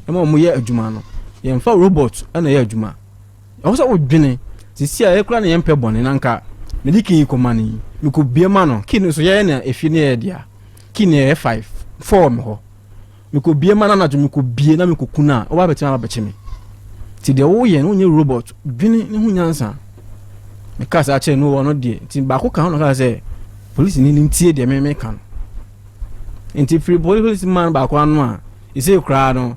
ma wɔn yɛ adwuma no. Yɛmfa robot na ɛyɛ adwuma. Ɛwɔ sɛ wodwene sisi a yɛkura na yɛmpɛ bɔne na nka mede key kɔma no yi mekɔbie ma no key no nso yɛyɛ na efie no yɛ dea key no yɛ 5 4 wɔ me hɔ. Mekɔbie ma no anadwo mekɔbie na mekɔku no a, woba bɛtumi aba bɛkye me. Nti deɛ woyɛ no wonyɛ robot, dwene ne ho nyansa. Mekaa saa kyerɛ no ɔno deɛ, nti baako ka ho na ɔkaa sɛ polisini no ntie deɛ me meka no. Nti firi polisi man baako ano a, ɛsei koraa no,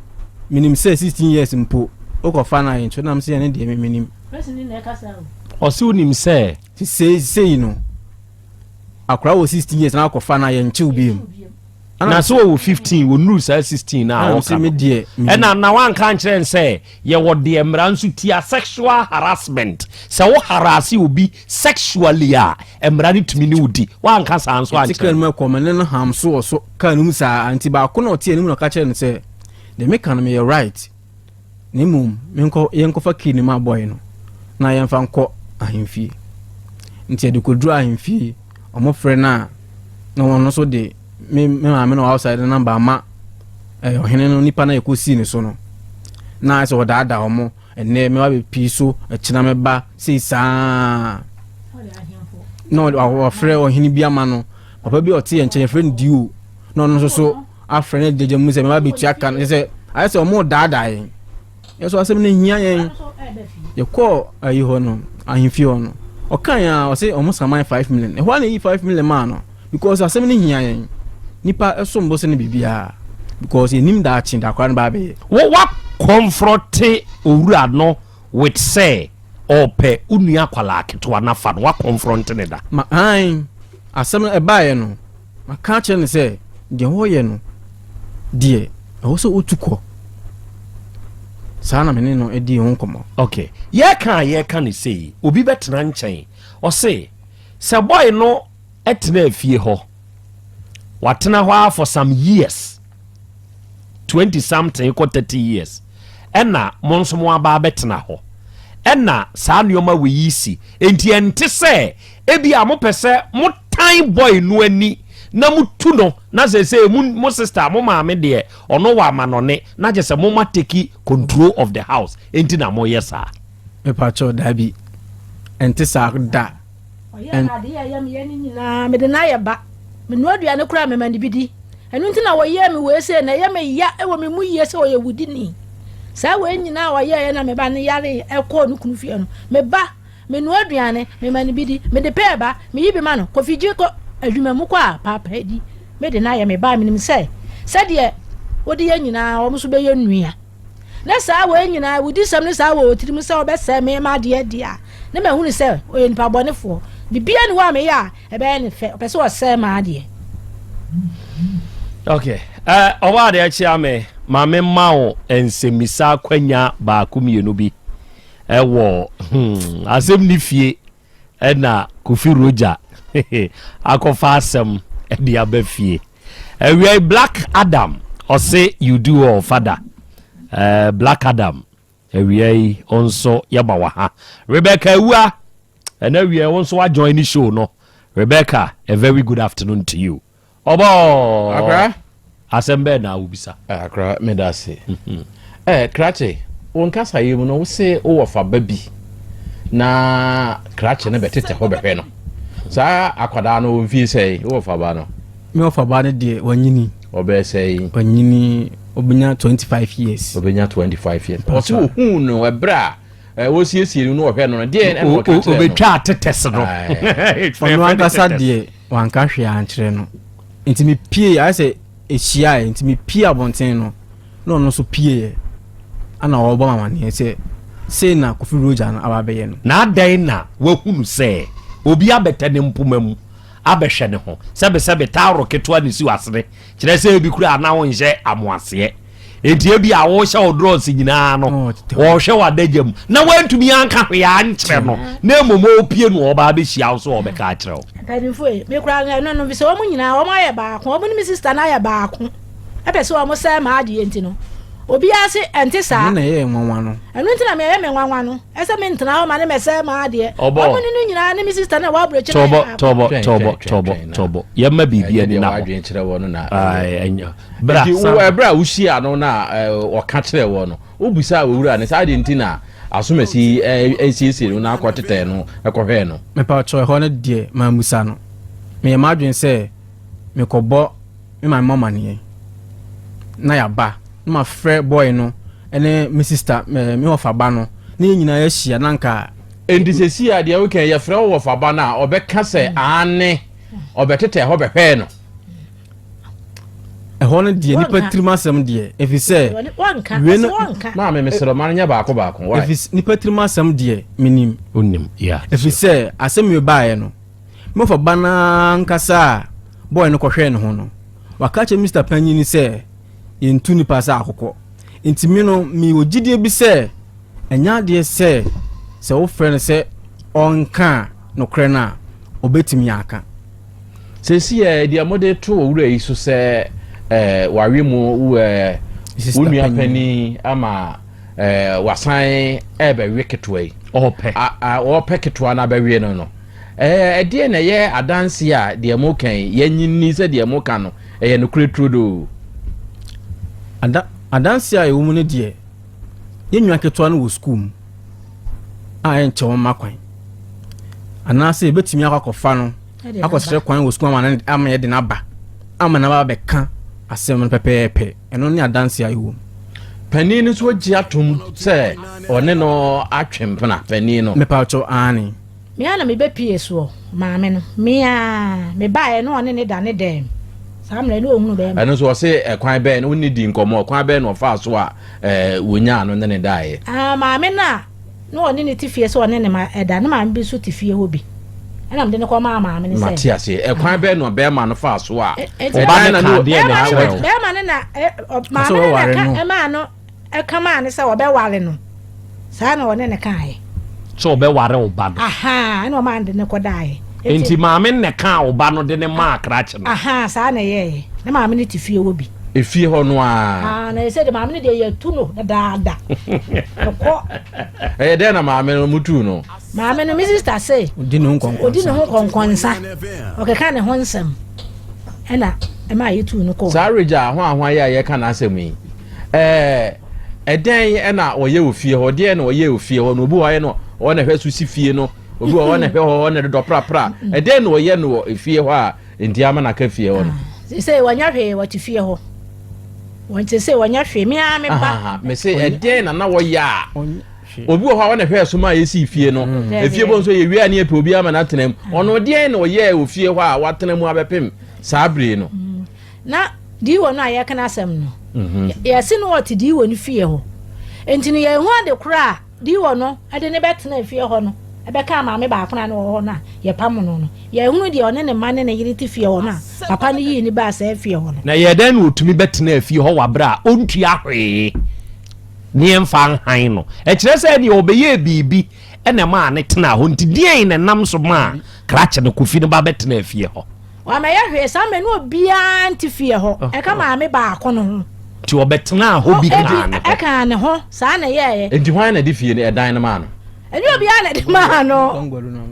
menim sɛ 16 years mpo, wokɔfa no a yɛnkyerɛ nam sɛ ɛne deɛ me menim. Ɔse wonim sɛ. Sei sei no, akwadaa wɔ 16 years na akɔfa no a yɛnkyew biom. Na sɛ wɔwɔ 15 wɔnuru saa 16 no a wɔka no ɛna na wanka nkyerɛ n sɛ yɛwɔ deɛ mmara nso tia sexual harassment sɛ wo harass obi sexually a mmara no tumi ne wo di wanka saa nso ankyerɛ no ɛkɔ mene no ham so wɔ so kaa no mu saa nti baako na ɔte anim na ɔka kyerɛ no sɛ deɛ meka no meyɛ right Na mmom menkɔ yɛnkɔfa key no ma boy no na yɛmfa nkɔ ahemfie. Nti yɛde kɔduru ahemfie, wɔfrɛ no a na wɔn nso de me me maame no outside no number ama eh, ɔhene no nipa na yɛkɔsii ne so no. Na ayɛ sɛ ɔdaadaa wɔn, ɛnnɛ mɛba bɛpii so, ɛkyena mɛba sei saa. Na wɔfrɛ ɔhene bi ama no, papa bi a ɔte yɛn nkyɛn yɛfrɛ no Dio, na ɔno nso so afrɛ no gyagya mu sɛ mɛba bɛtua ka no sɛ ayɛ sɛ ɔmo daadaa yɛn yɛn so asɛm no hia yɛn yɛkɔɔ ayi hɔ no ahemfie hɔ no ɔka yɛn a ɔsɛ ɔmo saman 5 million ɛhɔ a na eyi 5 million maa no because asɛm no hia yɛn nipa ɛsom bo sɛ no biribiara because yɛnim daakye dakora no ba abɛyɛ. Wo wa kɔnfrɔte owura no with sɛ ɔpɛ wo nua akwadaa ketewa no afa no wa kɔnfrɔnte no da. Ma ae asɛm no ɛbaeɛ no Maka akyerɛ no sɛ deɛ ɔreyɛ no deɛ, ɛwɔ sɛ ɔtu kɔ. Saa na me ne no dii ho nkɔmmɔ. Ok, yɛka a yɛka no sei, obi bɛtena nkyɛn, ɔse sɛ boy no tenaa fie hɔ, watena hɔ ara for some years, 20 something kɔ 30 years, ɛna mo nso mo aba abɛtena hɔ, ɛna saa nneɛma wei yi si, enti ɛnte sɛ Ebia mopɛ sɛ motan boy no ani na motu no na seesei mo mo sister mo maame deɛ ɔno wɔ amanɔne na kyerɛ sɛ moma take control of the house enti na moyɛ saa. Mepakyɛw daabi ɛnte saa da. Ɔyɛ adeɛ a ɛyɛ me yɛ ne nyinaa mede no ayɛ ba menoa aduane koraa mema no bi di ɛno nti na wɔyɛɛ me wei sei na ɛyɛ me ya ɛwɔ me mu yie sɛ ɔyɛ wudini saa wei nyinaa ɔyɛɛ na me ba no yare ɛkɔɔ ne kunu fie no me ba Menoa aduane, mema no bi di, mede pɛɛ ba, meyi bi ma no, Kofi gye kɔ adwuma mu kɔ a, paapa di. Me de no ayɛ me ba a menim sɛ sɛdeɛ wode yɛ nyinaa wɔn nso bɛyɛ nua. Ne saa wei nyinaa awudisɛm ne saa wɔ wɔ tirim sɛ wɔbɛsɛe me m'adeɛ deɛ a, ne mahunu sɛ ɔyɛ nipa bɔnefoɔ. Biribiara ni hɔ a meyɛ a ɛbɛyɛ ne fɛ, ɔpɛ sɛ ɔsɛe m'adeɛ. Okay. Uh, ɔwɔ adeɛ kyea me ma me ma wo nsɛmmisa akwanya baako mmienu bi. Ɛwɔ hmm asɛm ni fie ɛna Kofi Roger akɔfa asɛm ɛde aba fie. Awia yi Black Adam ɔse you do all father. Uh, Black Adam awia yi ɔnso yɛba wɔ ha. Rebecca Awua ɛna awia wo nso wajoin ne show no. Rebecca a very good afternoon to you. Ɔbɔɔ! Akra. Asɛm bɛɛ na wobisa? Akra, meda ase. Eh, Krakye, wo nkasaeɛ mu no, wo se wowɔ fa ba bi na krakye no bɛtetɛ hɔ bɛhwɛ no. Saa akwadaa no, wɔ mfie sɛe? Wowɔ fa ba no? Me wɔ fa ba no deɛ, wanyini. Ɔbɛyɛ sɛe? Wanyini, ɔbɛnya 25 years. Ɔbɛnya 25 years. Ɔse ohuu no ɛberɛ a Eh, wɔsiesie no na wɔhwɛ no no deɛ ɛna wɔka kyerɛ no obɛtwa atetɛs no ɔno ankasa deɛ wanka hwee ankyerɛ no nti mepie ayɛ sɛ ɛhyiaeɛ nti mepie abɔnten no na ɔno nso pieeɛ ana ɔrebɔ me amaneɛ sɛ sei na Kofi Roger no aba abɛyɛ no. Na adɛn na wahunu sɛ obi abɛtɛ ne mpoma mu abɛhwɛ ne ho sɛbesɛbe taoro ketewa na esi w'asene kyerɛ sɛ ebi koraa na wonhyɛ amoaseɛ enti ebi a wohyɛ wo drɔs nyinaa no wɔhwɛ w'adagya mu na wantumi anka hwee ankyerɛ no na mmom ɔpie no ɔba abɛhyia wo so ɔbɛka akyerɛ wo. Mpanyinfo yi, me koraa no ɛno no sɛ wɔn nyinaa wɔn ayɛ baako, wɔn ne me sista no ayɛ baako, ɛpɛ sɛ wɔn sɛe m'adeɛ nti no. Obiara se ɛnte saa. Ɛno na ɛyɛɛ nwanwa no. Ɛno nti na ɛyɛ me nwanwa no. Ɛsɛ mentena hɔ ma ne mɛsɛe m'adeɛ. Ɔbɔ. Wɔn ne no nyinaa ne me sista no a ɛwɔ aburokyire no Tɔbɔ, yɛ tɔbɔ, Twɛn, tɔbɔ, twɛn, twɛn, tɔbɔ, twɛn na. tɔbɔ. Yɛmma biribi Ɛnyɛ ani deɛ na hɔ. w'adwene kyerɛ wɔ no na. Ae, ɛnyɛ. Bra, Nti wo san. ɛberɛ a wohyia no na ɔka kyerɛ wɔ no, wobisaa owura no sɛ adeɛ nti na asomasi yi ɛsiesie no na akɔtetɛɛ no ɛkɔhwɛɛ no? Mepakyɛw, ɛhɔ no deɛ mammisa no. Meyɛ m'adwene sɛ mekɔbɔ me maame amaneɛ na yɛaba na mafrɛ boy no ne me sister me wɔfa ba no na yɛn nyinaa yɛahyia na nka. Enti seesei a deɛ woka yi yɛfrɛ wo wɔfa ba no a ɔbɛka sɛ aane ɔbɛtetɛɛ hɔ bɛhwɛɛ no. Ɛhɔ no deɛ nipa tirim asɛm deɛ ɛfiri sɛ wei no maame mesrɛ ma no nyɛ baako baako why ɛfiri nipa tirim asɛm deɛ menim Wonim yeah ɛfiri sɛ asɛm wei baeɛ no Me wɔfa ba no ara ankasa a bɔɔl no kɔhwɛɛ ne ho no, waka akyerɛ Mister Panyin no sɛ yɛntu nnipa sɛ akokɔ. Nti me no, mewɔ gyidie bi sɛ ɛnyɛ adeɛ sɛ sɛ wofrɛ no sɛ ɔnka nokorɛ no a, ɔbɛtumi aka. Seesei ɛ, deɛ mode to owura yi so sɛ ɛ, wawe mu wo ɛ, wo nua panin ama ɛ, wasan ɛrebɛwe ketewa yi. Ɔpɛ. A, a, ɔrepɛ ketewa no abɛwe no no. Ɛɛ, ɛdeɛn na ɛyɛ adanseɛ a deɛ moreka yi, yɛnnye nni sɛ deɛ moka no, ɛyɛ nokorɛ turodoo? Ada, adanseɛ a ɛwɔ mu no deɛ, yɛn nua ketewa no wɔ sukuu mu a ɛnkyɛ wɔmma kwan. Anaasɛ yɛbɛtumi akɔ akɔfa no akɔsrɛ kwan wɔ sukuu ama no ama yɛde no aba ama no aba abɛka asɛm no pɛpɛɛpɛ. Ɛno ne adanseɛ a ɛwɔ mu. Panin no nso agye atom sɛ ɔne no atwe mpena, panin no. Mepawkyɛw, aane. Me ara na mebɛpie soɔ, maame no. Me ara, mebaeɛ na ɔne ne da ne dɛm. Saa mmerɛ no ɔhunu bɛrima. Ɛno nso ɔse ɛkwan bɛn na wone di nkɔmmɔ, ɔkwan bɛn na ɔfaa so a wɔnyaa no ne ne daeɛ? Ah, maame no a na ɔne ne te fie sɛ ɔne ne ma ɛda, ne maame bi nso te fie hɔ bi. Ɛna mede no kɔmaa maame no sɛ. Mate aseɛ. Ɛkwan bɛn na bɛrima no faa so a. Ɔba no kaa deɛ na ɛkyerɛ wo. Bɛrima no na, maame no na ka ɛmaa no. Ɛka maa no sɛ ɔbɛware no. Saa na ɔne no kaeɛ. Sɛ ɔbɛware wo ba no. Ahaa, ɛna ɔmaa no de no kɔdaeɛ. Enti maame no na ɛkaa wo ba no de no maa krakye no. Ahaa, saa na ɛyɛeɛ. Na maame no te fie hɔ bi. Efie hɔ no ara. Aa, na ɛsɛ de maame no deɛ yɛatu no dadaada. Ɛkɔ. Ɛyɛ dɛn na maame no motuu no? Maame no, me sista se. Odi ne ho nkɔnkɔnsa. Odi ne ho nkɔnkɔnsa. Ɔkeka ne ho nsɛm. Ɛna ɛmaa yɛtuu no kɔɔ. Saa Regya hwanhwan yi a yɛreka n'asɛm yi, Ɛɛ, ɛdɛn na ɔyɛ wɔ fie hɔ? Deɛn na ɔyɛ wɔ fie hɔ? Na obi wɔ hɔ ayɛ no, ɔwɔ na ɛhwɛ so si fie no. Obi wɔ hɔ na ɛhwɛ hɔ, ɔna dodɔ prapra. Ɛdɛn na ɔyɛ no wɔ fie hɔ a nti ama no aka fie hɔ no? Sese wɔnyɛ hwee, wɔte fie hɔ. Wɔn sese wɔnyɛ hwee, me ara me ba. Mese ɛdɛn na na wɔyɛ a obi wɔ hɔ a ɔna hwɛ so ma yɛsi fie no. Efie bɔ nso yɛwie a ne yɛpɛ obi ama no atena mu. Ɔno deɛn na ɔyɛɛ wɔ fie hɔ a watena mu abɛpem saa bere no? Na diiwɔ no a yɛreka n'asɛm no, yɛse no ɔte diiwɔ no fie hɔ. Enti no yɛnhu ade korɔ a diiwɔ no de no bɛtenaa fie hɔ no bɛkaa maame baako no a na ɔwɔ hɔ no a yɛpamo no no. Yɛnhunu deɛ ɔne ne mma ne ne yere te fie hɔ no a papa no yii no baa saa fie hɔ no. Na ɛyɛɛ dɛn na ɔtumi bɛtenaa fie hɔ wɔ berɛ a ɔntua hwee ne yɛmfa nhan no? Ɛkyerɛ sɛ ɛnneɛ ɔbɛyɛɛ biribi na ɛmaa no tenaa hɔ. Nti deɛn na ɛnam so maa krakye no, Kofi no ba bɛtenaa fie hɔ? Wammɛyɛ hwee saa mmerɛ no obiara nte fie hɔ ɛka maame baako no ho. Nti ɔbɛtenaa hɔ bi kaa ne ho. Ɛkaa ne ho, saa na ɛyɛeɛ. Nti hwan na ɛde fie no ɛdan no maa no? Ɛnyɛ obiara na ɛde maa no.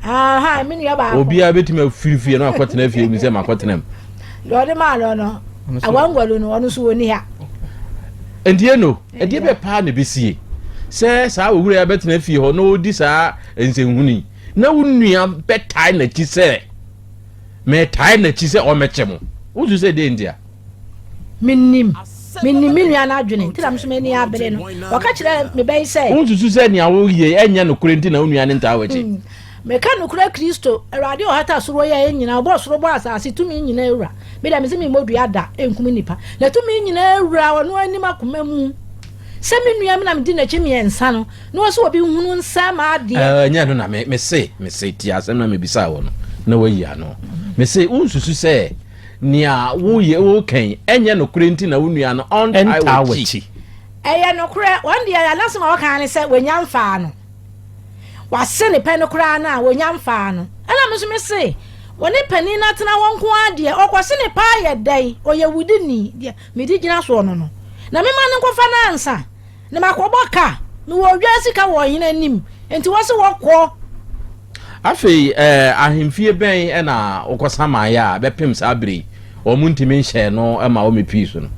Aha, me nua baako. Obiara bɛtumi afiri fie no akɔtena fie bi sɛ makɔtena mu. Deɛ ɔde maa no no, awangwalu no, ɔno nso wɔnni ha. Nti eno, ɛdeɛ bɛ paa na ɛbɛsie sɛ saa owura yi abɛtena fie hɔ na ɔredi saa nsɛnhunu yi na wo nua bɛtae n'akyi sɛ Metae n'akyi sɛ ɔmmɛkyɛ mo. Wosu sɛ dɛn ntia? Mennim. Mennim me nua no adwene, nti na me nso m'ani abere no. Ɔka kyerɛɛ me ba yi sɛ. Wonsusu sɛ nea woyɛ yi ɛnyɛ nokorɛ nti na wo nua no ntaa w'akyi? Hmm. Meka nokorɛ Kristo, Awurade a ɔhata soro yɛ nyinaa, ɔbɔɔ soro bɔɔ asase, tumi nyinaa wura. Me deɛ mese memmɔ dua da nkum nnipa. Na tumi nyinaa wura ɔno anim akoma mu. Sɛ me nua me na medi n'akyi mmiɛnsa no, Na ɔsɛ obi hunu nsɛm adeɛ. Ɛɛ, ɛnyɛ ɛno na me, mese, mese, tie asɛm na mebisaa wɔ no, na wayi ano. Mese, wonsusu sɛ nea woyɛ, woka yi, ɛnyɛ nokorɛ nti na wo nua no ɔntaa Ɛntaa w'akyi? w'akyi. Ɛyɛ nokorɛ, wɔn deɛ anasɛm a wɔka ne sɛ wɔnya mfaa no. Wase ne pɛ no koraa no a, wɔnya mfaa no. Ɛna me nso mese, wɔne panin no atena hɔ nko ara deɛ, ɔkɔse ne pɛ ayɛ dɛn? Ɔyɛ wudini, deɛ mede gyina soɔ no no. Na mema no nkɔfa no ansa na makɔbɔ ka. Mewɔ odwan sika wɔ ɔhene anim, enti wɔse wɔkɔ. Afei eh, ahemfie bɛn na wokɔsamaeɛ a bɛpem saa berɛ yi wɔn ntumi nhyɛɛ no ma wɔmmɛpii so no?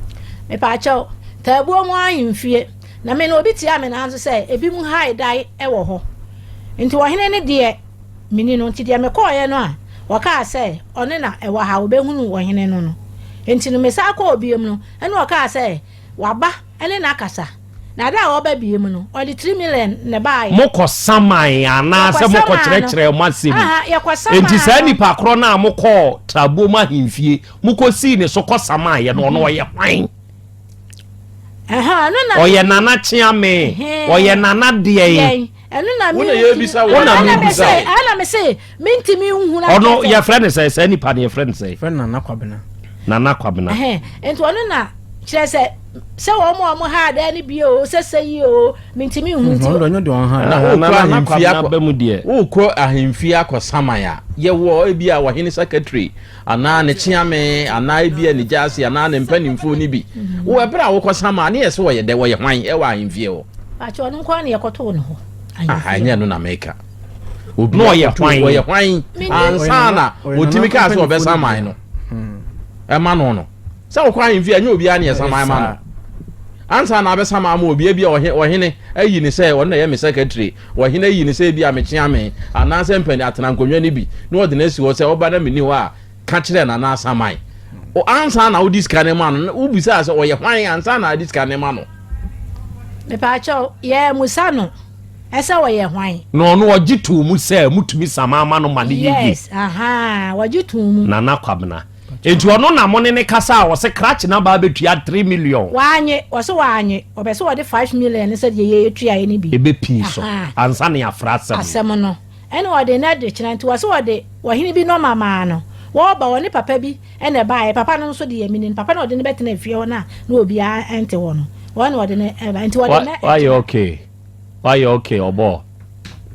Mepaakyɛw, Taabuo mu ahemfie. Na me no obi tiaa me nanso sɛ ebinom hae dae wɔ hɔ. Nti ɔhene no deɛ menni no. Nti deɛ mekɔeɛ no a wɔkaa sɛ ɔno na ɛwɔ ha, wɔbɛhunu ɔhene no no. Nti no mesan kɔɔ biom no, ɛna ɔkaa sɛ waba ne no akasa. Na da a ɔba biom no, ɔde 3 million na ɛbaeɛ. Mokɔ saman anaasɛ Yɛkɔ mokɔ saman no. kyerɛkyerɛ mo asɛm mu? Aha, yɛkɔ saman Enti saa no. nipa korɔ no a mokɔɔ Trabuom ahemfie, mokɔsii ne so kɔ samaeɛ no, ɔno ɔyɛ hwan? Ɛhã, ɛno na Ɔyɛ Nana Kyeame? Ɛhɛn. Ɔyɛ Nana deɛn? Yɛn, ɛno na Wo na mentumi- yɛrebisa wo. Wo na Ɛna merebisa mese, wo. ɛna mese, mentumi nhunu Ɔno akyerɛ sɛ- yɛfrɛ no sɛ, saa nipa no yɛfrɛ no sɛ? Fɛ Nana Kwabena. Nana Kwabena. Ɛhɛn, nti ɔno na kyerɛ sɛ sɛ wɔn a wɔn ha adan no bi o, sɛ sɛ yi o, mentumi nhunu nti. Ɔno deɛ ɔnyɛ deɛ ɔha. Na Aha, wokɔ Nana ahemfie Kwabena akɔ ba mu deɛ. wokɔ ahemfie akɔ saman a, yɛwɔ ebi a ɔhene secretary anaa ne kyeame anaa ebi a ne gyaase anaa ne mpanimfoɔ no bi. Wɔ ɛberɛ a wokɔ saman ne yɛ sɛ wɔyɛ dɛ wɔyɛ hwan ɛwɔ ahemfie hɔ? Pakyɛ ɔno nko ara na yɛkɔtoo ne hɔ. Aha, ɛnyɛ no na meka. Obi Na ɔyɛ akɔto- hwan? Wɔyɛ hwan Menim. ansa na Ɔyɛ wɔtumi nana kaa sɛ mpanimfoɔ ɔbɛsaman no no ɛma no no sɛ wokɔ ahemfie a ɛnyɛ obiara ne yɛsaman ma no ansa na abɛsaman ma obi ebi a ɔhene ayi ne sɛ ɔno na ɛyɛ me secretary, ɔhene ayi ne sɛ ebi a mekyea me anaasɛ mpani atena nkonnwa no bi na ɔde no asi hɔ sɛ ɔba na menni hɔ a ka kyerɛ nana asaman. Ansa na wode sika no ma no, wobisaa sɛ ɔyɛ hwan ansa na ade sika no ma no? Mepaakyɛw, yɛ musa no ɛsɛ ɔyɛ hwan. Na ɔno ɔgye too mu sɛ mutumi saman ma no ma no yɛ yie? Yes, aha, wɔgye too mu. Nana Kwabena. Enti ɔno na mo ne ne kasa a ɔse krakye no aba abɛtua 3 million? Wanye, ɔse wanye, ɔpɛ sɛ ɔde 5 million ne sɛdeɛ yɛtuaeɛ no bi. Ɛbɛpii so Aha. ansa ne yɛafrɛ asɛm no. Asɛm no ɛne ɔde no de kyerɛ nti wɔsɛ wɔde ɔhene bi nɔma maa no, wɔreba ɔne papa bi ɛna ɛbaeɛ. Papa no nso deɛ menim papa no, ɔde no bɛtena fie hɔ no a na obiara ɛnte hɔ no, wɔn na ɔde no ɛba nti wɔde no. Wayɛ okay, wayɛ okay, ɔbɔ.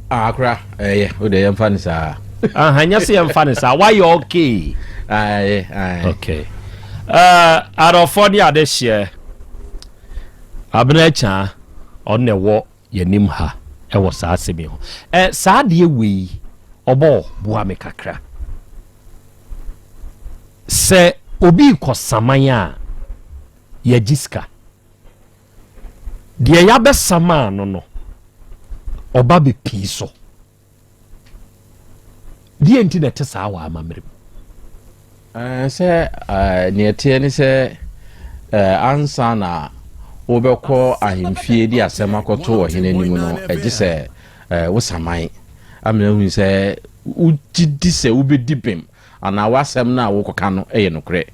Ah, akora ɛyɛ o de yɛmfa ne saa. Aha, nyɛ sɛ yɛmfa ne saa, wayɛ okay. Ah, ɛyɛ ɛyɛ. Okay, adɔfoɔ ne adehyeɛ, Abena Akyaa ɔno na ɛwɔ yɛnim ha ɛwɔ saa asɛm yi ho. Saa adeɛ wei ɔbɔ boa me kakra sɛ obi kɔ saman a yɛgye sika deɛ yɛabɛsamaa no, ɔba bɛpii so deɛ nti na ɛte saa wɔ amammerɛ mu? Sɛ neɛ ɛteɛ ne sɛ ansa na wobɛkɔ ahemfie de asɛm akɔto ɔhene anim no, ɛgye sɛ wosaman amena hu sɛ wogye di sɛ wobɛdi bem anaa w'asɛm no a wokɔka no yɛ nokorɛ.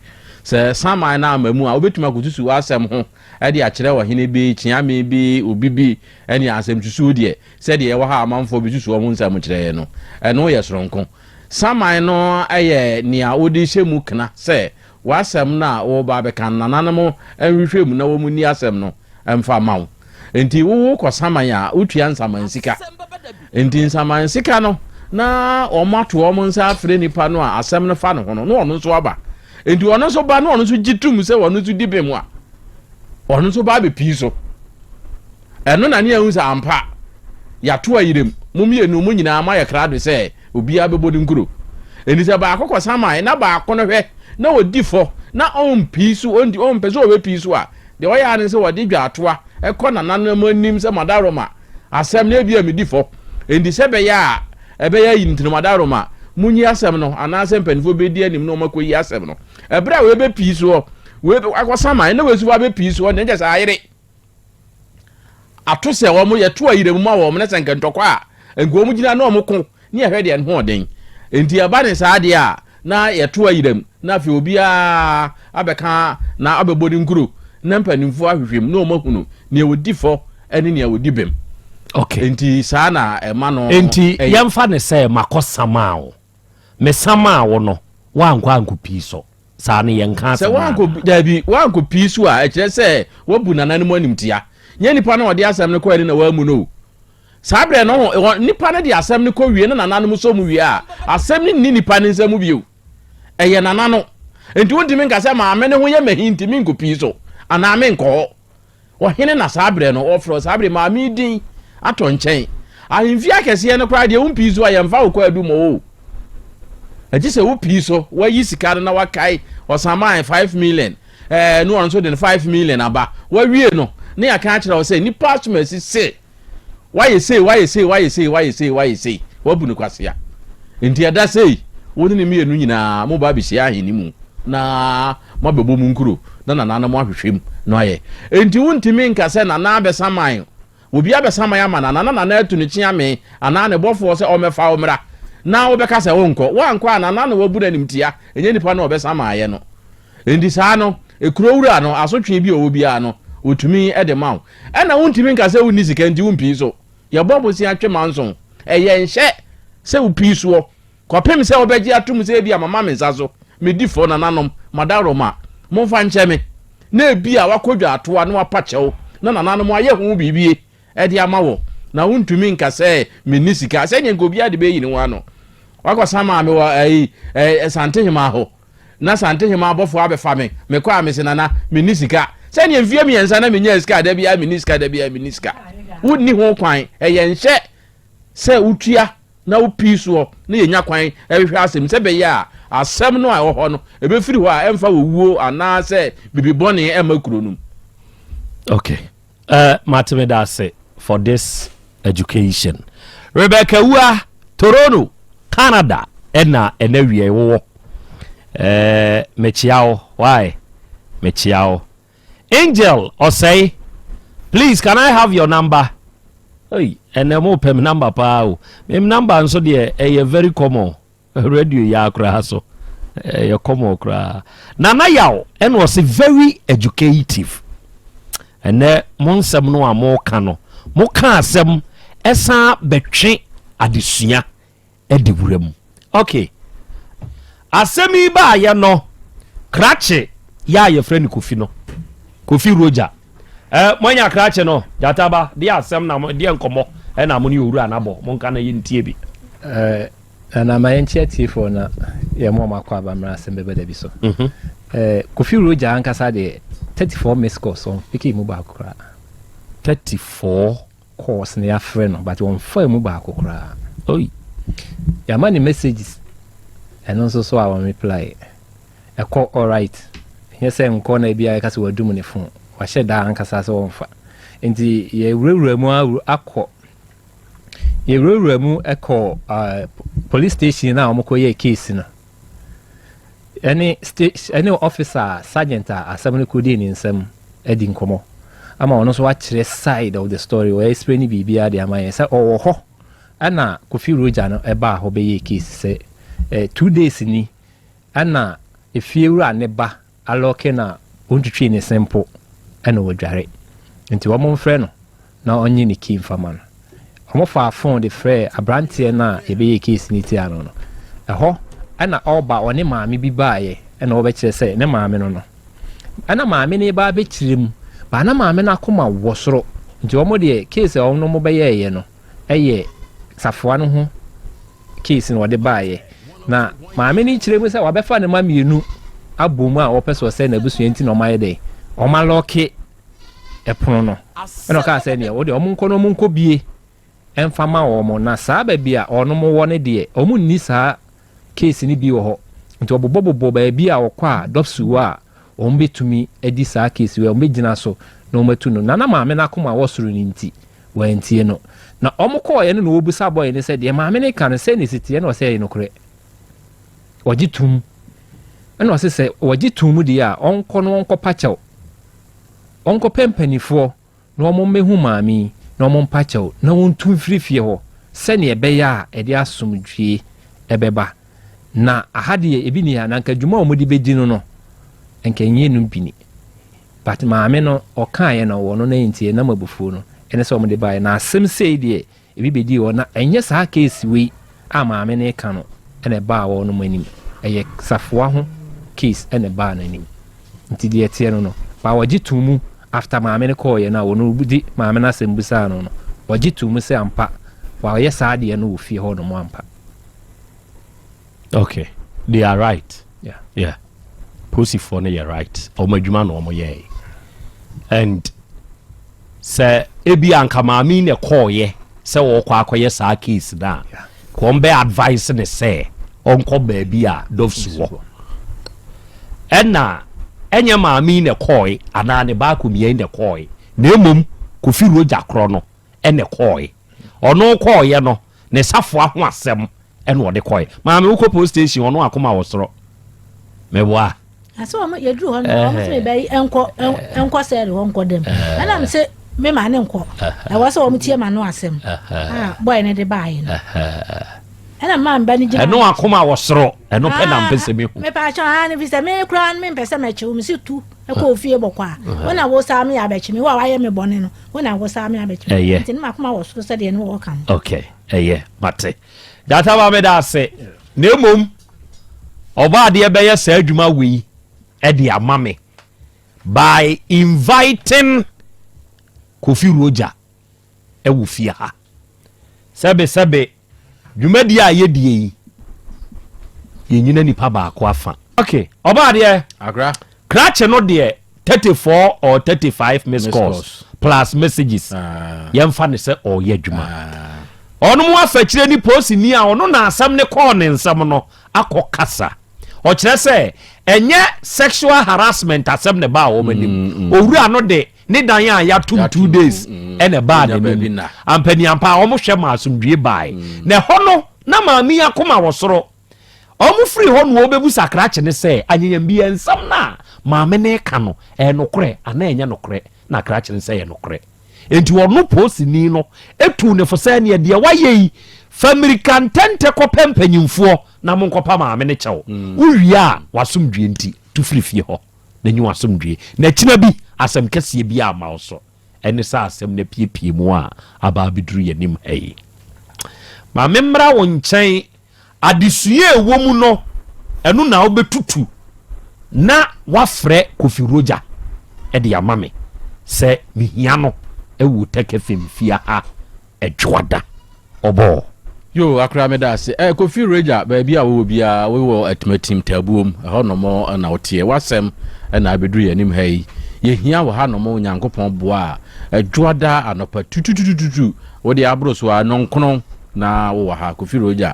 Sɛ saman no ama mu a, wobɛtumi akɔsusu w'asɛm ho de akyerɛ ɔhene bi, kyeame bi, obi bi ne asɛm susuo deɛ sɛdeɛ ɛwɔ ha amanfoɔ bi susu wɔn ho nsɛm kyerɛ yɛ no, ɛno yɛ soronko. Saman no yɛ nea wode hyɛ mu kena sɛ w'asɛm no a woreba abɛka no, nananom nhwehwɛ mu na wɔn nni asɛm no mfa ma wo. Nti wowo kɔ saman a, wotua nsaman sika. Nti nsaman sika no na wɔn ato wɔn nsa afrɛ nipa no a asɛm no fa ne ho no, na ɔno nso aba. Nti ɔno nso ba na ɔno nso gye tum sɛ ɔno nso di bem a, ɔno nso ba abɛpii so. Ɛno na ne yɛhu sɛ ampa yɛato ayerem mo mmienu mo nyinaa moayɛ krado sɛ obiara bɛbɔ ne nkuro. Nti sɛ baako kɔ saman na baako no hwɛ na ɔdi fɔ na ɔmpii so, ɔmpɛ sɛ ɔbɛpii so a, deɛ ɔyɛ ara ne sɛ wɔde dwaatoa kɔ nananom anim sɛ madaroma asɛm no ebia medi fɔ. Nti sɛ ɛbɛyɛ a ɛbɛyɛ ayi nti no madaroma monyi asɛm no anaasɛ mpanimfoɔ bɛdi anim na wɔakɔyi asɛm no. Ɛberɛ a wei bɛpii soɔ, wei akɔ saman na wei nso abɛpii soɔ deɛ kyerɛ sɛ ayere ato sɛ wɔn yɛto ayerɛ mu ma wɔn na sɛ nka ntɔkwa a nka wɔn gyina na wɔn ko ne yɛhwɛ deɛ ne ho ɔden. Nti ɛba ne saa deɛ a na yɛto ayerɛ mu na afei obiara abɛka na abɛbɔ ne nkuro na mpanimfoɔ ahwehwɛ mu na wɔn ahunu nea wɔdi fɔ ne nea wɔdi bem. Nti saa na ɛma no. Nti yɛmfa ne sɛ makɔ samaa wo, mesamaa wo no woankɔ ankɔ pii so saa no yɛnka sɛ asɛm wankɔ daabi, wankɔ pii so a, ɛkyerɛ sɛ wabu nananom animtia. Nyɛ nipa no a ɔde asɛm no kɔɛ no na wamu no o. Saa berɛ no nipa no de asɛm no kɔ wie na nananom sɔ mu wie a, asɛm no nni nipa no nsa mu bio, ɛyɛ nana no. Nti wontumi nka sɛ maame no ho yɛ mahi nti menkɔ pii so anaa menkɔ hɔ. Ɔhene na saa berɛ no ɔfrɛ saa berɛ maame yi din atɔ nkyɛn. Ahemfie akɛseɛ no koraa deɛ wompii so a yɛmfa wo kɔ adu mɔ o. Ɛgye sɛ wopii so wayi sika no na wakae ɔsaman 5 million ɛɛ ne ɔno nso de no 5 million aba. Wawie no ne yɛaka akyerɛ wo sɛ nipa asomasi se Wayɛ sei, wayɛ sei, wayɛ sei, wayɛ sei, wayɛ sei. Wabu no kwasea. Enti ɛda sei, wo ne no mmienu nyinaa moba abɛhyia ahenni mu na moabɛbɔ mu nkuro na nananom ahwehwɛ mu na ayɛ. Enti wontumi nka sɛ nana abɛsaman, obi abɛsaman ama nana na nana atu no kyeame anaa ne bɔfoɔ sɛ ɔmmɛfa wo mmra na wobɛka sɛ wonkɔ. Woankɔ a nana na wabu no animtia, ɛnyɛ nipa no a ɔbɛsamaeɛ no. Enti saa no, ekuro wura no, asotwe bi a ɔwɔ biara no, ɔtumi de ma wo. Ɛna wontumi nka sɛ wonni sika nti wompii so. Yɛbɔ bosea twe manson. Ɛyɛ nhyɛ sɛ wopii soɔ kɔpem sɛ wobɛgye atom sɛ ebia mama me nsa so, medi fɔ, nananom, madaworoma, momfa nkyɛ me. Na ebia wakɔ dwaatoa na wapa kyɛw na nananom ayɛ ho biribie de ama wo. Na wontumi nka sɛ menni sika. Sɛdeɛ nka obiara de bɛyi ne ho ano. Wakɔsa maa me wɔ ɛyi, ɛɛ, Santehemaa hɔ. Na Santehema abɔfoɔ abɛfa me. Mekɔ a mese Nana, menni sika. Sɛdeɛ mfeɛ mmiɛnsa na menyaa sika a, da biara menni sika, da biara menni sika. Wonni ho kwan. Ɛyɛ nhyɛ sɛ wotua na wopii soɔ na yɛnya kwan hwehwɛ asɛm sɛ ɛbɛyɛ a asɛm no a ɛwɔ hɔ no ɛbɛfiri hɔ a ɛmfa owuo anaasɛ biribi bɔne ɛmma kuro no mu. Okay. Uh, mate me da ase for this education. Rebecca Wua, Toronto, Canada, ɛna ɛna wia wowɔ. Eh, mekyia wo. Why? Mekyia wo. Angel Osei, please can I have your number? Hey, ɛnɛ mo pɛ me number paa o. Me number nso deɛ ɛyɛ very common. Radio yi ara koraa so ɛyɛ common koraa. Nana Yaw ɛna ɔse very educative. Ɛnɛ mo nsɛm no a moka no, moka asɛm ɛsan bɛtwe adesua ɛde wura mu. Okay. Asɛm yi baayɛ no, krakye yɛ a yɛfrɛ no Kofi no, Kofi Roger. Eh, moanya krakye no, Gyataba, deɛ asɛm na mo, deɛ nkɔmmɔ ɛna mo ne owura no abɔ, monka na yɛntie bi. Eh, Nana ma yɛnkyia atiefoɔ na yɛma wɔn akɔ aba mmra asɛm bɛba da bi so. Mm-hmm. Eh, Kofi Roger ankasa deɛ 34 missed calls wɔn piki mu baako koraa. 34 calls na yɛafrɛ no but wɔmfaa mu baako koraa. Oi. Yɛama ne messages ɛno nso so a wɔn reply. Ɛkɔ alright. Ɛnyɛ sɛ nkɔ na ebia yɛka sɛ wadum ne phone. Wahyɛ da ankasa sɛ wɔmfa. Nti yɛwurawura mu akɔ yɛwurawura mu kɔ uh, police station a wɔkɔyɛɛ case no ɛne station ɛne officer sergeant a asɛm no kɔdii ne nsam adi nkɔmmɔ ama ɔno nso wakyerɛ side of the story ɔyɛ explain biribiara de ama yɛn sɛ ɔwɔ hɔ ɛna Kofi Roger no ɛbaa hɔ bɛyɛɛ case sɛ eh, 2 days ni ɛna efiewura ne ba alɔke na ɔntwitwii ne se mpo ɛna ɔdware nti wɔn mfrɛ no na ɔnye ne key mfama no. Wɔn faa phone de frɛɛ abranteɛ no a yɛbɛyɛɛ case no tia no no. Ɛhɔ ɛna ɔreba ɔne maame bi baeɛ ɛna ɔbɛkyerɛ sɛ ne maame no no. Ɛna maame no reba abɛkyerɛ mu but na maame no akoma wɔ soro nti wɔn deɛ case a wɔn bɛyɛɛyɛ no ɛyɛ safoa no ho case na wɔde baeɛ. Na maame no kyerɛ mu sɛ wabɛfa ne mma mmienu abɔ mu a wɔpɛ sɛ ɔsɛe n'abusua nti na wɔayɛ dɛn wɔn alɔke ɛpono no. Ɛna ɔkaa sɛ neɛ wɔde wɔn nkɔ na wɔn nkɔ bie ɛmfa ma wɔn na saa baabi a wɔn wɔ no deɛ wɔn nni saa case no bi wɔ hɔ nti wɔbobɔbobɔ baabi a wɔkɔ a dɔpsu wɔ a wɔn bɛtumi adi saa case wei a wɔn bɛgyina so na wɔn atu no. Na na maame no akoma wɔ soro no nti wɔantie no. Na wɔn kɔɔeɛ no na wɔbusa bɔe no sɛ deɛ maame no ka no sɛ ne si teɛ na ɔsɛ ɛyɛ nokorɛ. Wɔgye tom. Ɛna ɔse sɛ wɔgye tom deɛ a ɔnkɔ no ɔnkɔpa kyɛw. Ɔnkɔpɛ mpanifoɔ na wɔn mmɛhu maame yi na wɔn mpa kyɛw na wɔntu mfiri fie hɔ sɛdeɛ ɛbɛyɛ a ɛde asomdwie ɛbɛba. Na aha deɛ ebi ni ha na nka dwuma a wɔde bɛdi no no nka ɛnyɛ no bi ni. But maame no ɔkaeɛ no wɔ no na nti ɛnam abufuo no ɛne sɛ wɔde baeɛ na asɛm sei deɛ ebi bɛdii hɔ na ɛnyɛ saa case wei a maame no reka no ɛna ɛbaa wɔnom anim, ɛyɛ safoa ho case ɛna ɛbaa n'anim nti deɛ ɛteɛ no no ba wɔgye too mu after maame no kɔɔyɛ no a wɔn de maame no asɛm bisaa no no wɔgye too mu sɛ ampa wɔayɛ saa adeɛ no wɔ fie hɔ nom ampa. Okay, they are right. Yeah. Posifoɔ no yɛ right. Wɔn adwuma na wɔn yɛɛ. And. Sɛ ebia anka maame yi na ɛkɔɔeɛ sɛ ɔrekɔ akɔyɛ saa case no a, nka wɔn bɛ advice no sɛ ɔnkɔ baabi a Dovsu wɔ. Ɛna ɛnyɛ maame yi na ɛkɔɔe anaa ne ba akomia yi na ɛkɔɔe, na mmom Kofi Roger korɔ no na ɛkɔɔe. Ɔno kɔɔeɛ no, ne safoa ho asɛm ɛna ɔde kɔe. Maame wokɔ post station ɔno akoma wɔ soro. Meboa. Ase wɔn yɛduru hɔ no wɔn sɛ mebɛyi nkɔ nkɔ sɛɛle hɔ nkɔ dɛm ɛna me sɛ me ma ne nkɔ ɛwɔ sɛ wɔn tie ma no asɛm a bɔyɛ ne de baayɛ no ɛna maa mba ne gyina. Ɛno akoma wɔ soro ɛno pɛ na mpɛ sɛ mehu. Mepa akyɛw aa ne fi sɛ me koraa no mempɛ sɛ mɛkyew me si tu ɛkɔ ofie bɔkɔ a wɔn na wosaa me abɛkye me wo a wayɛ me bɔne no wɔn na wosaa me abɛkye me nti ne ma akoma wɔ soro sɛdeɛ ne wɔka no. Okay. Ɛyɛ, mate. Gyata ba meda ase. Na mmom, Ɔbɔadeɛ bɛyɛ saa adwuma wei de ama me by inviting Kofi Roger wɔ fie ha. Sɛbe sɛbe, dwumadie a yɛdie yi, yɛnyina nipa baako afa. Okay, Ɔbɔadeɛ. Akra. Krakye no deɛ 34 or 35 missed calls plus messages ah. yɛmfa ne sɛ ɔreyɛ adwuma ah. ɔno mu afakyire ne polisini a ɔno na asɛm ne kɔɔ ne nsɛm no akɔ kasa ɔkyerɛ sɛ ɛnyɛ sexual harassment asɛm na ɛbaa wɔn anim mm, mm. owura no de ne dan a yɛatom 2 days mm, ɛna ɛbaa n'anim ampaniampa a wɔhwɛ ma asomdwie bae na ɛhɔ no na maame yi akoma wɔ soro. Wɔfiri hɔ na wɔbɛbusa krakye no sɛ, Anyanyambia, nsɛm no a maame no reka no, ɛyɛ nokorɛ anaa ɛnyɛ nokorɛ? Na krakye no sɛ, Ɛyɛ nokorɛ. Enti ɔno polisini no tuu no fo sɛ, Ɛnneɛ deɛ woayɛ yi, fa mmirika ntɛntɛ kɔpɛ mpanimfoɔ na monkɔpa maame no kyɛw. Wowie a, w'asomdwoeɛ nti, tu firi fie hɔ na nyi w'asomdwoeɛ, na akyina bi, asɛm kɛseɛ biara mma wo so. Ɛne sɛ asɛm no apiepie mu a aba abɛduru yɛn anim ha yi. Ma memmra wo nkyɛn. Adesua a ɛwɔ mu no, ɛno na wobɛtutu na woafrɛ Kofi Roger de ama me sɛ mehia no wɔ Tech FM fie ha Adwoada. Ɔbɔɔ. Yoo akora meda ase. Eh, Kofi Roger, baabi a wowɔ biara, wowɔ Atimatim Taabuom, ɛhɔ nom na woteɛ. W'asɛm na abɛduru yɛn anim ha yi. Yɛhia wɔ ha nom, Onyankopɔn boa a, Adwoada anɔpa tututututu, wode aboro so a, nnɔnkono Na wowɔ ha, Kofi Roger,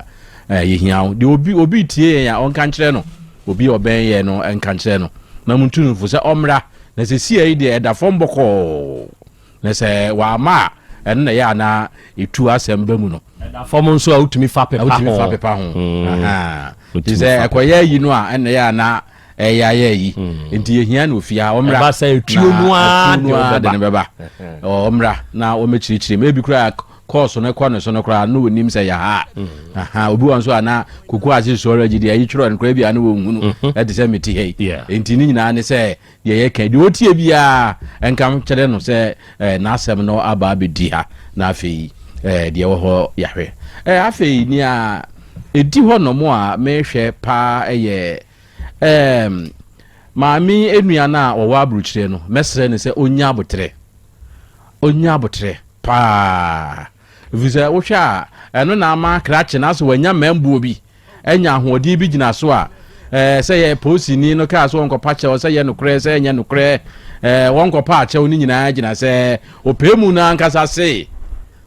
eh, yɛhia wo. Deɛ obi, obi retie yɛn a, ɔnka nkyerɛ no. Obi a ɔbɛn yɛn no nka nkyerɛ no. Na montu no fo sɛ ɔmmra. Na seesei yi deɛ, ɛda fam bɔkɔɔ. Na sɛ wamma a, ɛno na ɛyɛ a na ɛtu asɛm ba mu no. Ɛda fam nso a, wotumi fa pepa ho. Wotumi fa pepa ho. Ahaa. Nti sɛ ɛkɔyɛ ayi no a, ɛna ɛyɛ a na ɛyɛ ayɛ ayi. Nti yɛhia no ofie ha. Ɔmmra. Ɛba sɛ etuo no ara de no bɛba. Ɔmmra na wɔmmɛkyerɛkyerɛ mu. Ebi koraa kɔɔso no kɔ ne so no koraa na wɔnim sɛ yɛ ha mm. obi wɔ nso a na koko ase sɔrɔ agyi deɛ ayi twerɛ no koraa bi a na wɔnhunu mhm. ɛte sɛ mete ha yi nti ne nyinaa ne sɛ deɛ yɛka deɛ ɔtie biara nka kyerɛ no sɛ eh, n'asɛm no aba abɛdi ha na afei eh, deɛ wɔ hɔ yɛahwɛ eh, afei nea ɛdi hɔ nom a mehwɛ paa ɛyɛ maame nua no a wɔwɔ aburokyerɛ no mɛsrɛ no sɛ ɔnya aboterɛ ɔnya aboterɛ paa efisɛ wohwɛ a ɛno na ama krakye no asɛ wanya mmɛmboɔ bi anya ahoɔden bi gyina so a ɛɛ sɛ yɛ polisini no kaa sɛ wɔnkɔpa kyɛw sɛ yɛ nokorɛ sɛ ɛnyɛ nokorɛ ɛɛ wɔnkɔpa akyɛw no nyinaa gyina sɛ ɔpɛ mu no ankasa se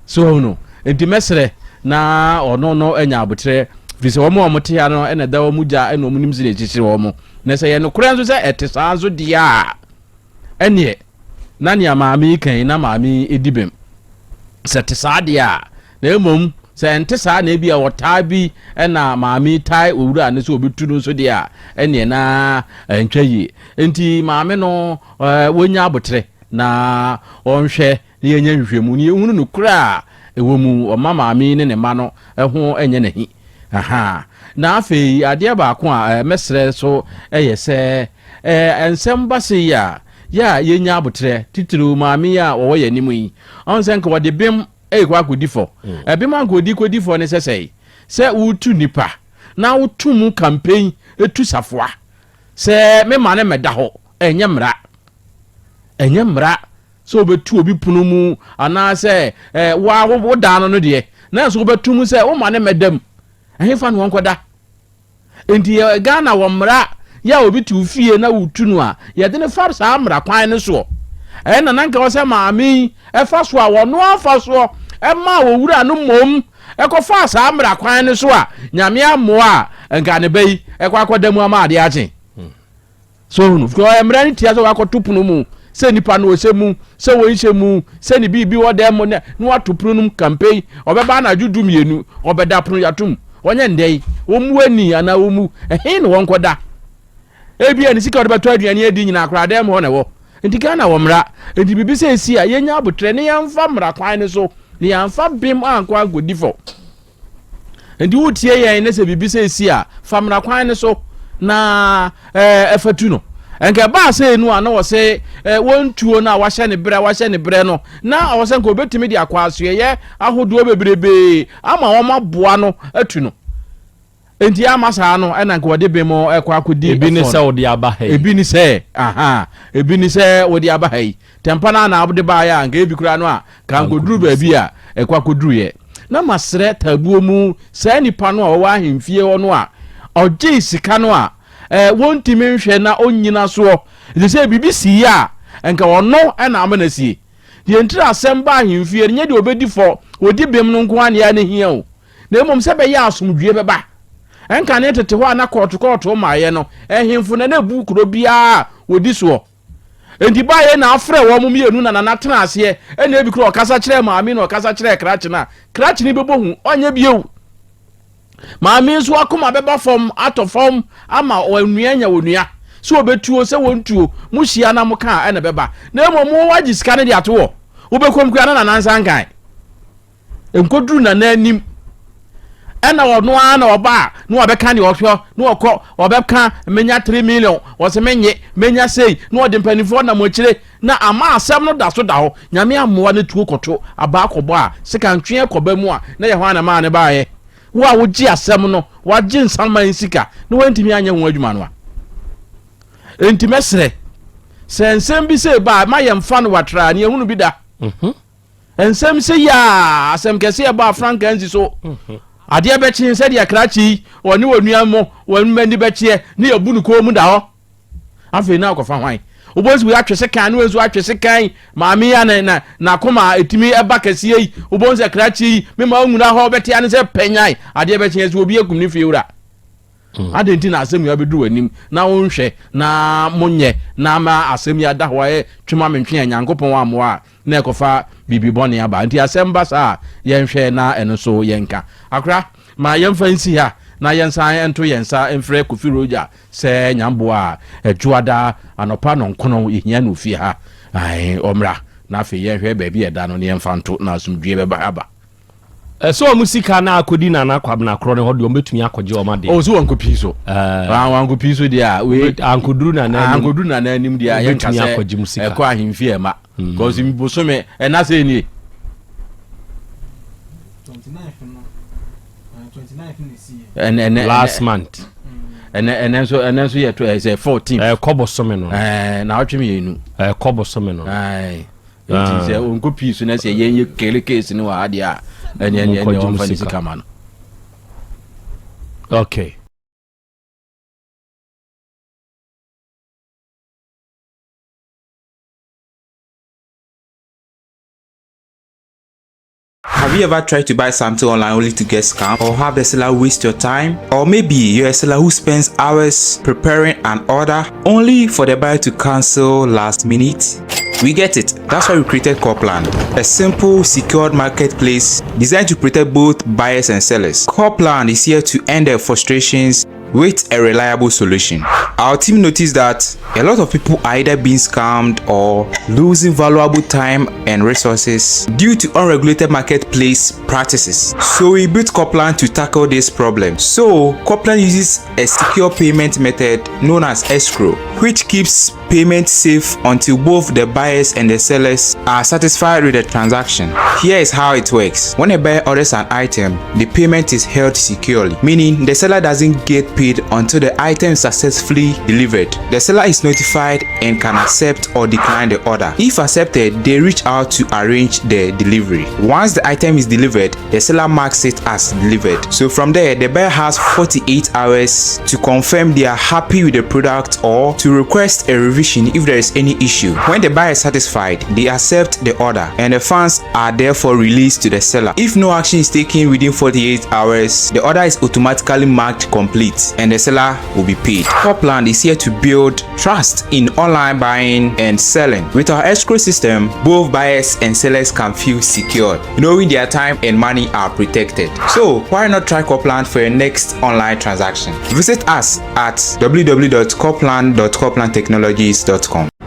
so no nti mɛsrɛ na ɔno no anya aboterɛ firi sɛ wɔn a wɔte ha no ɛna ɛda wɔn gya ɛna wɔn nim sɛ ɛkyekyere wɔn na sɛ yɛ nokorɛ nso sɛ ɛte saa nso deɛ a Ɛnneɛ, na nea maame yi ka yi, na maame yi di bem. Sɛ ɛte saa deɛ a, na mmom sɛ ɛnte saa na ebia ɔtaa bi na maame yi tae owura no sɛ ɔbɛtu no nso deɛ a, ɛnneɛ na ɛntwa yie. Enti maame no, wɔnya aboterɛ na ɔnhwɛ na yɛnyɛ nhwehwɛmu na yɛhunu nokorɛ a ɛwɔ mu. Ɔmma maame yi ne ne mma no ho nyɛ n'ahi. Aha. Na afei adeɛ baako a mɛsrɛ so yɛ sɛ, nsɛm ba sei a, yɛ a yɛnya aboterɛ, titiriw maame yi a ɔwɔ yɛn anim yi. Ɔhu sɛ nka wɔde bem rekɔ akɔdi fɔ. Ɛbem a nka ɔde kɔdi fɔ ne sɛ sɛe, sɛ wotu nipa na woto mu kampen tu safoa sɛ mema no mmɛda hɔ, ɛnyɛ mmara. Ɛnyɛ mmara sɛ wobɛtu obi pono mu anaasɛ wo a wodaa no no deɛ, nanso wobɛto mu sɛ woma no mmɛda mu. Ɛhefa na wɔnkɔda? Enti yɛ Ghana wɔ mmara yɛ a obi te wo fie na wotu no a, yɛde no fa saa mmara kwan no soɔ. Ɛna na nka wɔ sɛ maame yi ɛfa so a wɔno afa soɔ ɛma owura no mmom ɛkɔfaa saa mmara kwan no so a, Nyame ammoa a, nka ne ba yi ɛkɔ akɔda mu ama adeɛ akye. So hunu? Because ɔyɛ mmara no tia sɛ wakɔto pono mu sɛ nipa no ɔhyɛ mu, sɛ wɔnhyɛ mu, sɛ ne biribi wɔ dɛm mu na wato pono no mu kampei. Ɔbɛba anadwo 12, ɔbɛda pono yɛatom. Wɔnyɛ ndɛ yi, wɔmmu ani anaa wɔmmu, ɛhe na wɔnkɔda? Ebia ne sika a ɔde bɛtɔ aduane adi nyinaa koraa dɛm hɔ na ɛwɔ. Nti Ghana wɔ mmara. Nti biribi sɛ esi a, yɛnya abotrɛ ne yɛmfa mmara kwan no so, na yɛamfa bem ankɔ ankɔdi fɔ. Nti wotie yɛn ne sɛ biribi sɛ esi a, fa mmara kwan no so na ɛfa tu no. Nka ɛbaa sɛ enu a na wɔsɛ wɔntuo no a wahyɛ ne berɛ wahyɛ ne berɛ no, na ɔwɔ sɛ nka obetumi de akɔ asoɛyɛ ahodoɔ bebrebee ama wɔn aboa no atu no. Enti ama saa no ɛna nka wɔde bem ɛkɔ akɔdi Ebi ne sɛ wode aba ha yi. Ebi ne sɛ aha ebi ne sɛ wode aba ha yi. Tɛmpa no a na wode baeɛ a nka ebi koraa no a ka nkɔduru baabi a ɛkɔ akɔduruiɛ. Na masrɛ taabuo mu saa nipa no a ɔwɔ ahemfie hɔ no a ɔgyee sika no a eh, wɔntumi nhwɛ na ɔnnyina soɔ. Ɛsɛ sɛ biribi siiɛ a nka ɔno ɛna ama no asie. Deɛ ntira asɛm ba ahemfie no nyɛ deɛ ɔbɛdi fɔ, ɔdi bem no nko ara na ɛyɛ a na ɛhia o. Na mmom sɛ ɛbɛyɛ a asomdwoeɛ bɛba. Ɛnkane tete hɔ a na kɔɔto kɔɔto mmaeɛ no, ɛhemfo na na ɛbu kuro biara a wɔdi soɔ. Enti baeɛ na afrɛ wɔn mmienu na Nana tena aseɛ, ɛna ebi koraa ɔkasa kyerɛɛ maame na ɔkasa kyerɛɛ krakye no a, krakye no bɛbɔ hu, ɔnyɛ bio. Maame nso akoma bɛba fam, atɔ fam ama onua anya onua. Sɛ ɔbɛtuo, sɛ wɔntuo, mo hyia na mo ka a ɛna ɛbɛba. Na mmom wo agye sika no de ato hɔ, wobɛkɔm koraa na Nana nsa nkae. Nkoduru Nana anim. Ɛna ɔno ara na ɔba a na wabɛka deɛ ɔhwɛ na ɔkɔ ɔbɛka menya 3 million wɔsɛ menye menya sei na ɔde mpanimfoɔ nam akyire na ama asɛm no da so da hɔ. Nyame ammoa no tuo kɔto abaa kɔbɔ a sika ntweɛ kɔba mu a na yɛ hɔ a na maa ne baeɛ. Wo a wogye asɛm no wagye nsaman sika na wantumi anyɛ ho adwuma no a. Enti mɛsrɛ sɛ nsɛm bi sɛ ba a ma yɛmfa no watraa ne yɛhunu bi da. Nsɛm sɛ yi a, asɛm kɛse ɛbɔ afrankaa nsi so. Adeɛ bɛkye sɛdeɛ krakye yi ɔne onua mo wɔn ani bɛkyeɛ ne yɛbu no kɔn mu da hɔ. Afei na akɔfa hwan? Wobɛhu sɛ wei atwe sekan ne wei nso atwe sekan. Maame yi a na na n'akoma a ɛtumi ɛba kɛseɛ yi, wobɛhu sɛ krakye yi mema ɔnwura hɔ bɛte ane sɛ pɛnyan. Adeɛ bɛkye sɛ obi akum ne fie wura. Adɛn nti na asɛm yi abɛduru w'anim na wonhwɛ na monyɛ na ama asɛm yi ada hɔ ayɛ twema mentwe a Nyankopɔn ammoa a na ɛkɔfa biribi bɔne aba. Nti asɛm ba saa a, yɛnhwɛ na ɛno nso yɛnka. Akora, ma yɛmfa nsi ha na yɛnsan nto yɛn nsa mfrɛ Kofi Roger sɛ Nyamboa a Ɛdwoada anɔpa nɔnkono yɛhia no wɔ fie ha. Ae, ɔmmra na afei yɛnhwɛ baabi a ɛda no na yɛmfa nto na asomdwoeɛ bɛba aba. Ɛsɛ wɔn sika na akɔdi Nana Kwabena korɔ no hɔ deɛ wɔn bɛtumi akɔgye wɔn adeɛ. Oh, so wɔn kɔ pii so. Ɛɛ. Wɔn kɔ pii so deɛ a. Wei ankoduru Nana anim. Ankoduru Nana anim deɛ a yɛn ka sɛ sika. Ɛkɔ ahemfie ɛma. Kɔsi bosome ɛna sɛ nie. Ɛnɛ last month. Ɛnɛ ɛnɛ nso ɛnɛ nso yɛ to ɛsɛ 14. Ɛkɔ bosome no. Ɛɛ na ɔtwe mmienu. Ɛkɔ bosome no. Ɛɛ. Nti sɛ ɔnkɔ pii so na sɛ yɛn yɛ kele case no wɔ ha deɛ a ɛneɛ ɛneɛ ɛneɛ ɔmfa ne sika ma no. Okay. Have you ever tried to buy something online only to get scammed or have the seller waste your time? Or maybe you're a seller who spends hours preparing an order only for the buyer to cancel last minute? We get it. That's why we created Corplan, a simple, secured marketplace designed to protect both buyers and sellers. Corplan is here to end their frustrations with a reliable solution. Our team noticed that a lot of people are either being scammed or losing valuable time and resources due to unregulated marketplace practices. So we built Corplan to tackle this problem. So Corplan uses a secure payment method known as escrow, which keeps payment safe until both the buyers and the sellers are satisfied with the transaction. Here is how it works. When a buyer orders an item, the payment is held securely, meaning the seller doesn't get paid until the item is successfully delivered. The seller is notified and can accept or decline the order. If accepted, they reach out to arrange the delivery. Once the item is delivered, the seller marks it as delivered. So from there, the buyer has 48 hours to confirm they are happy with the product or to to request a revision if there is any issue. When the buyer is satisfied, they accept the order and the funds are therefore released to the seller. If no action is taken within 48 hours, the order is automatically marked complete and the seller will be paid. Copland is here to build trust in online buying and selling. With our escrow system, both buyers and sellers can feel secured, knowing their time and money are protected. So, why not try Copland for your next online transaction? Visit us at www.copland.coplandtechnologies.com.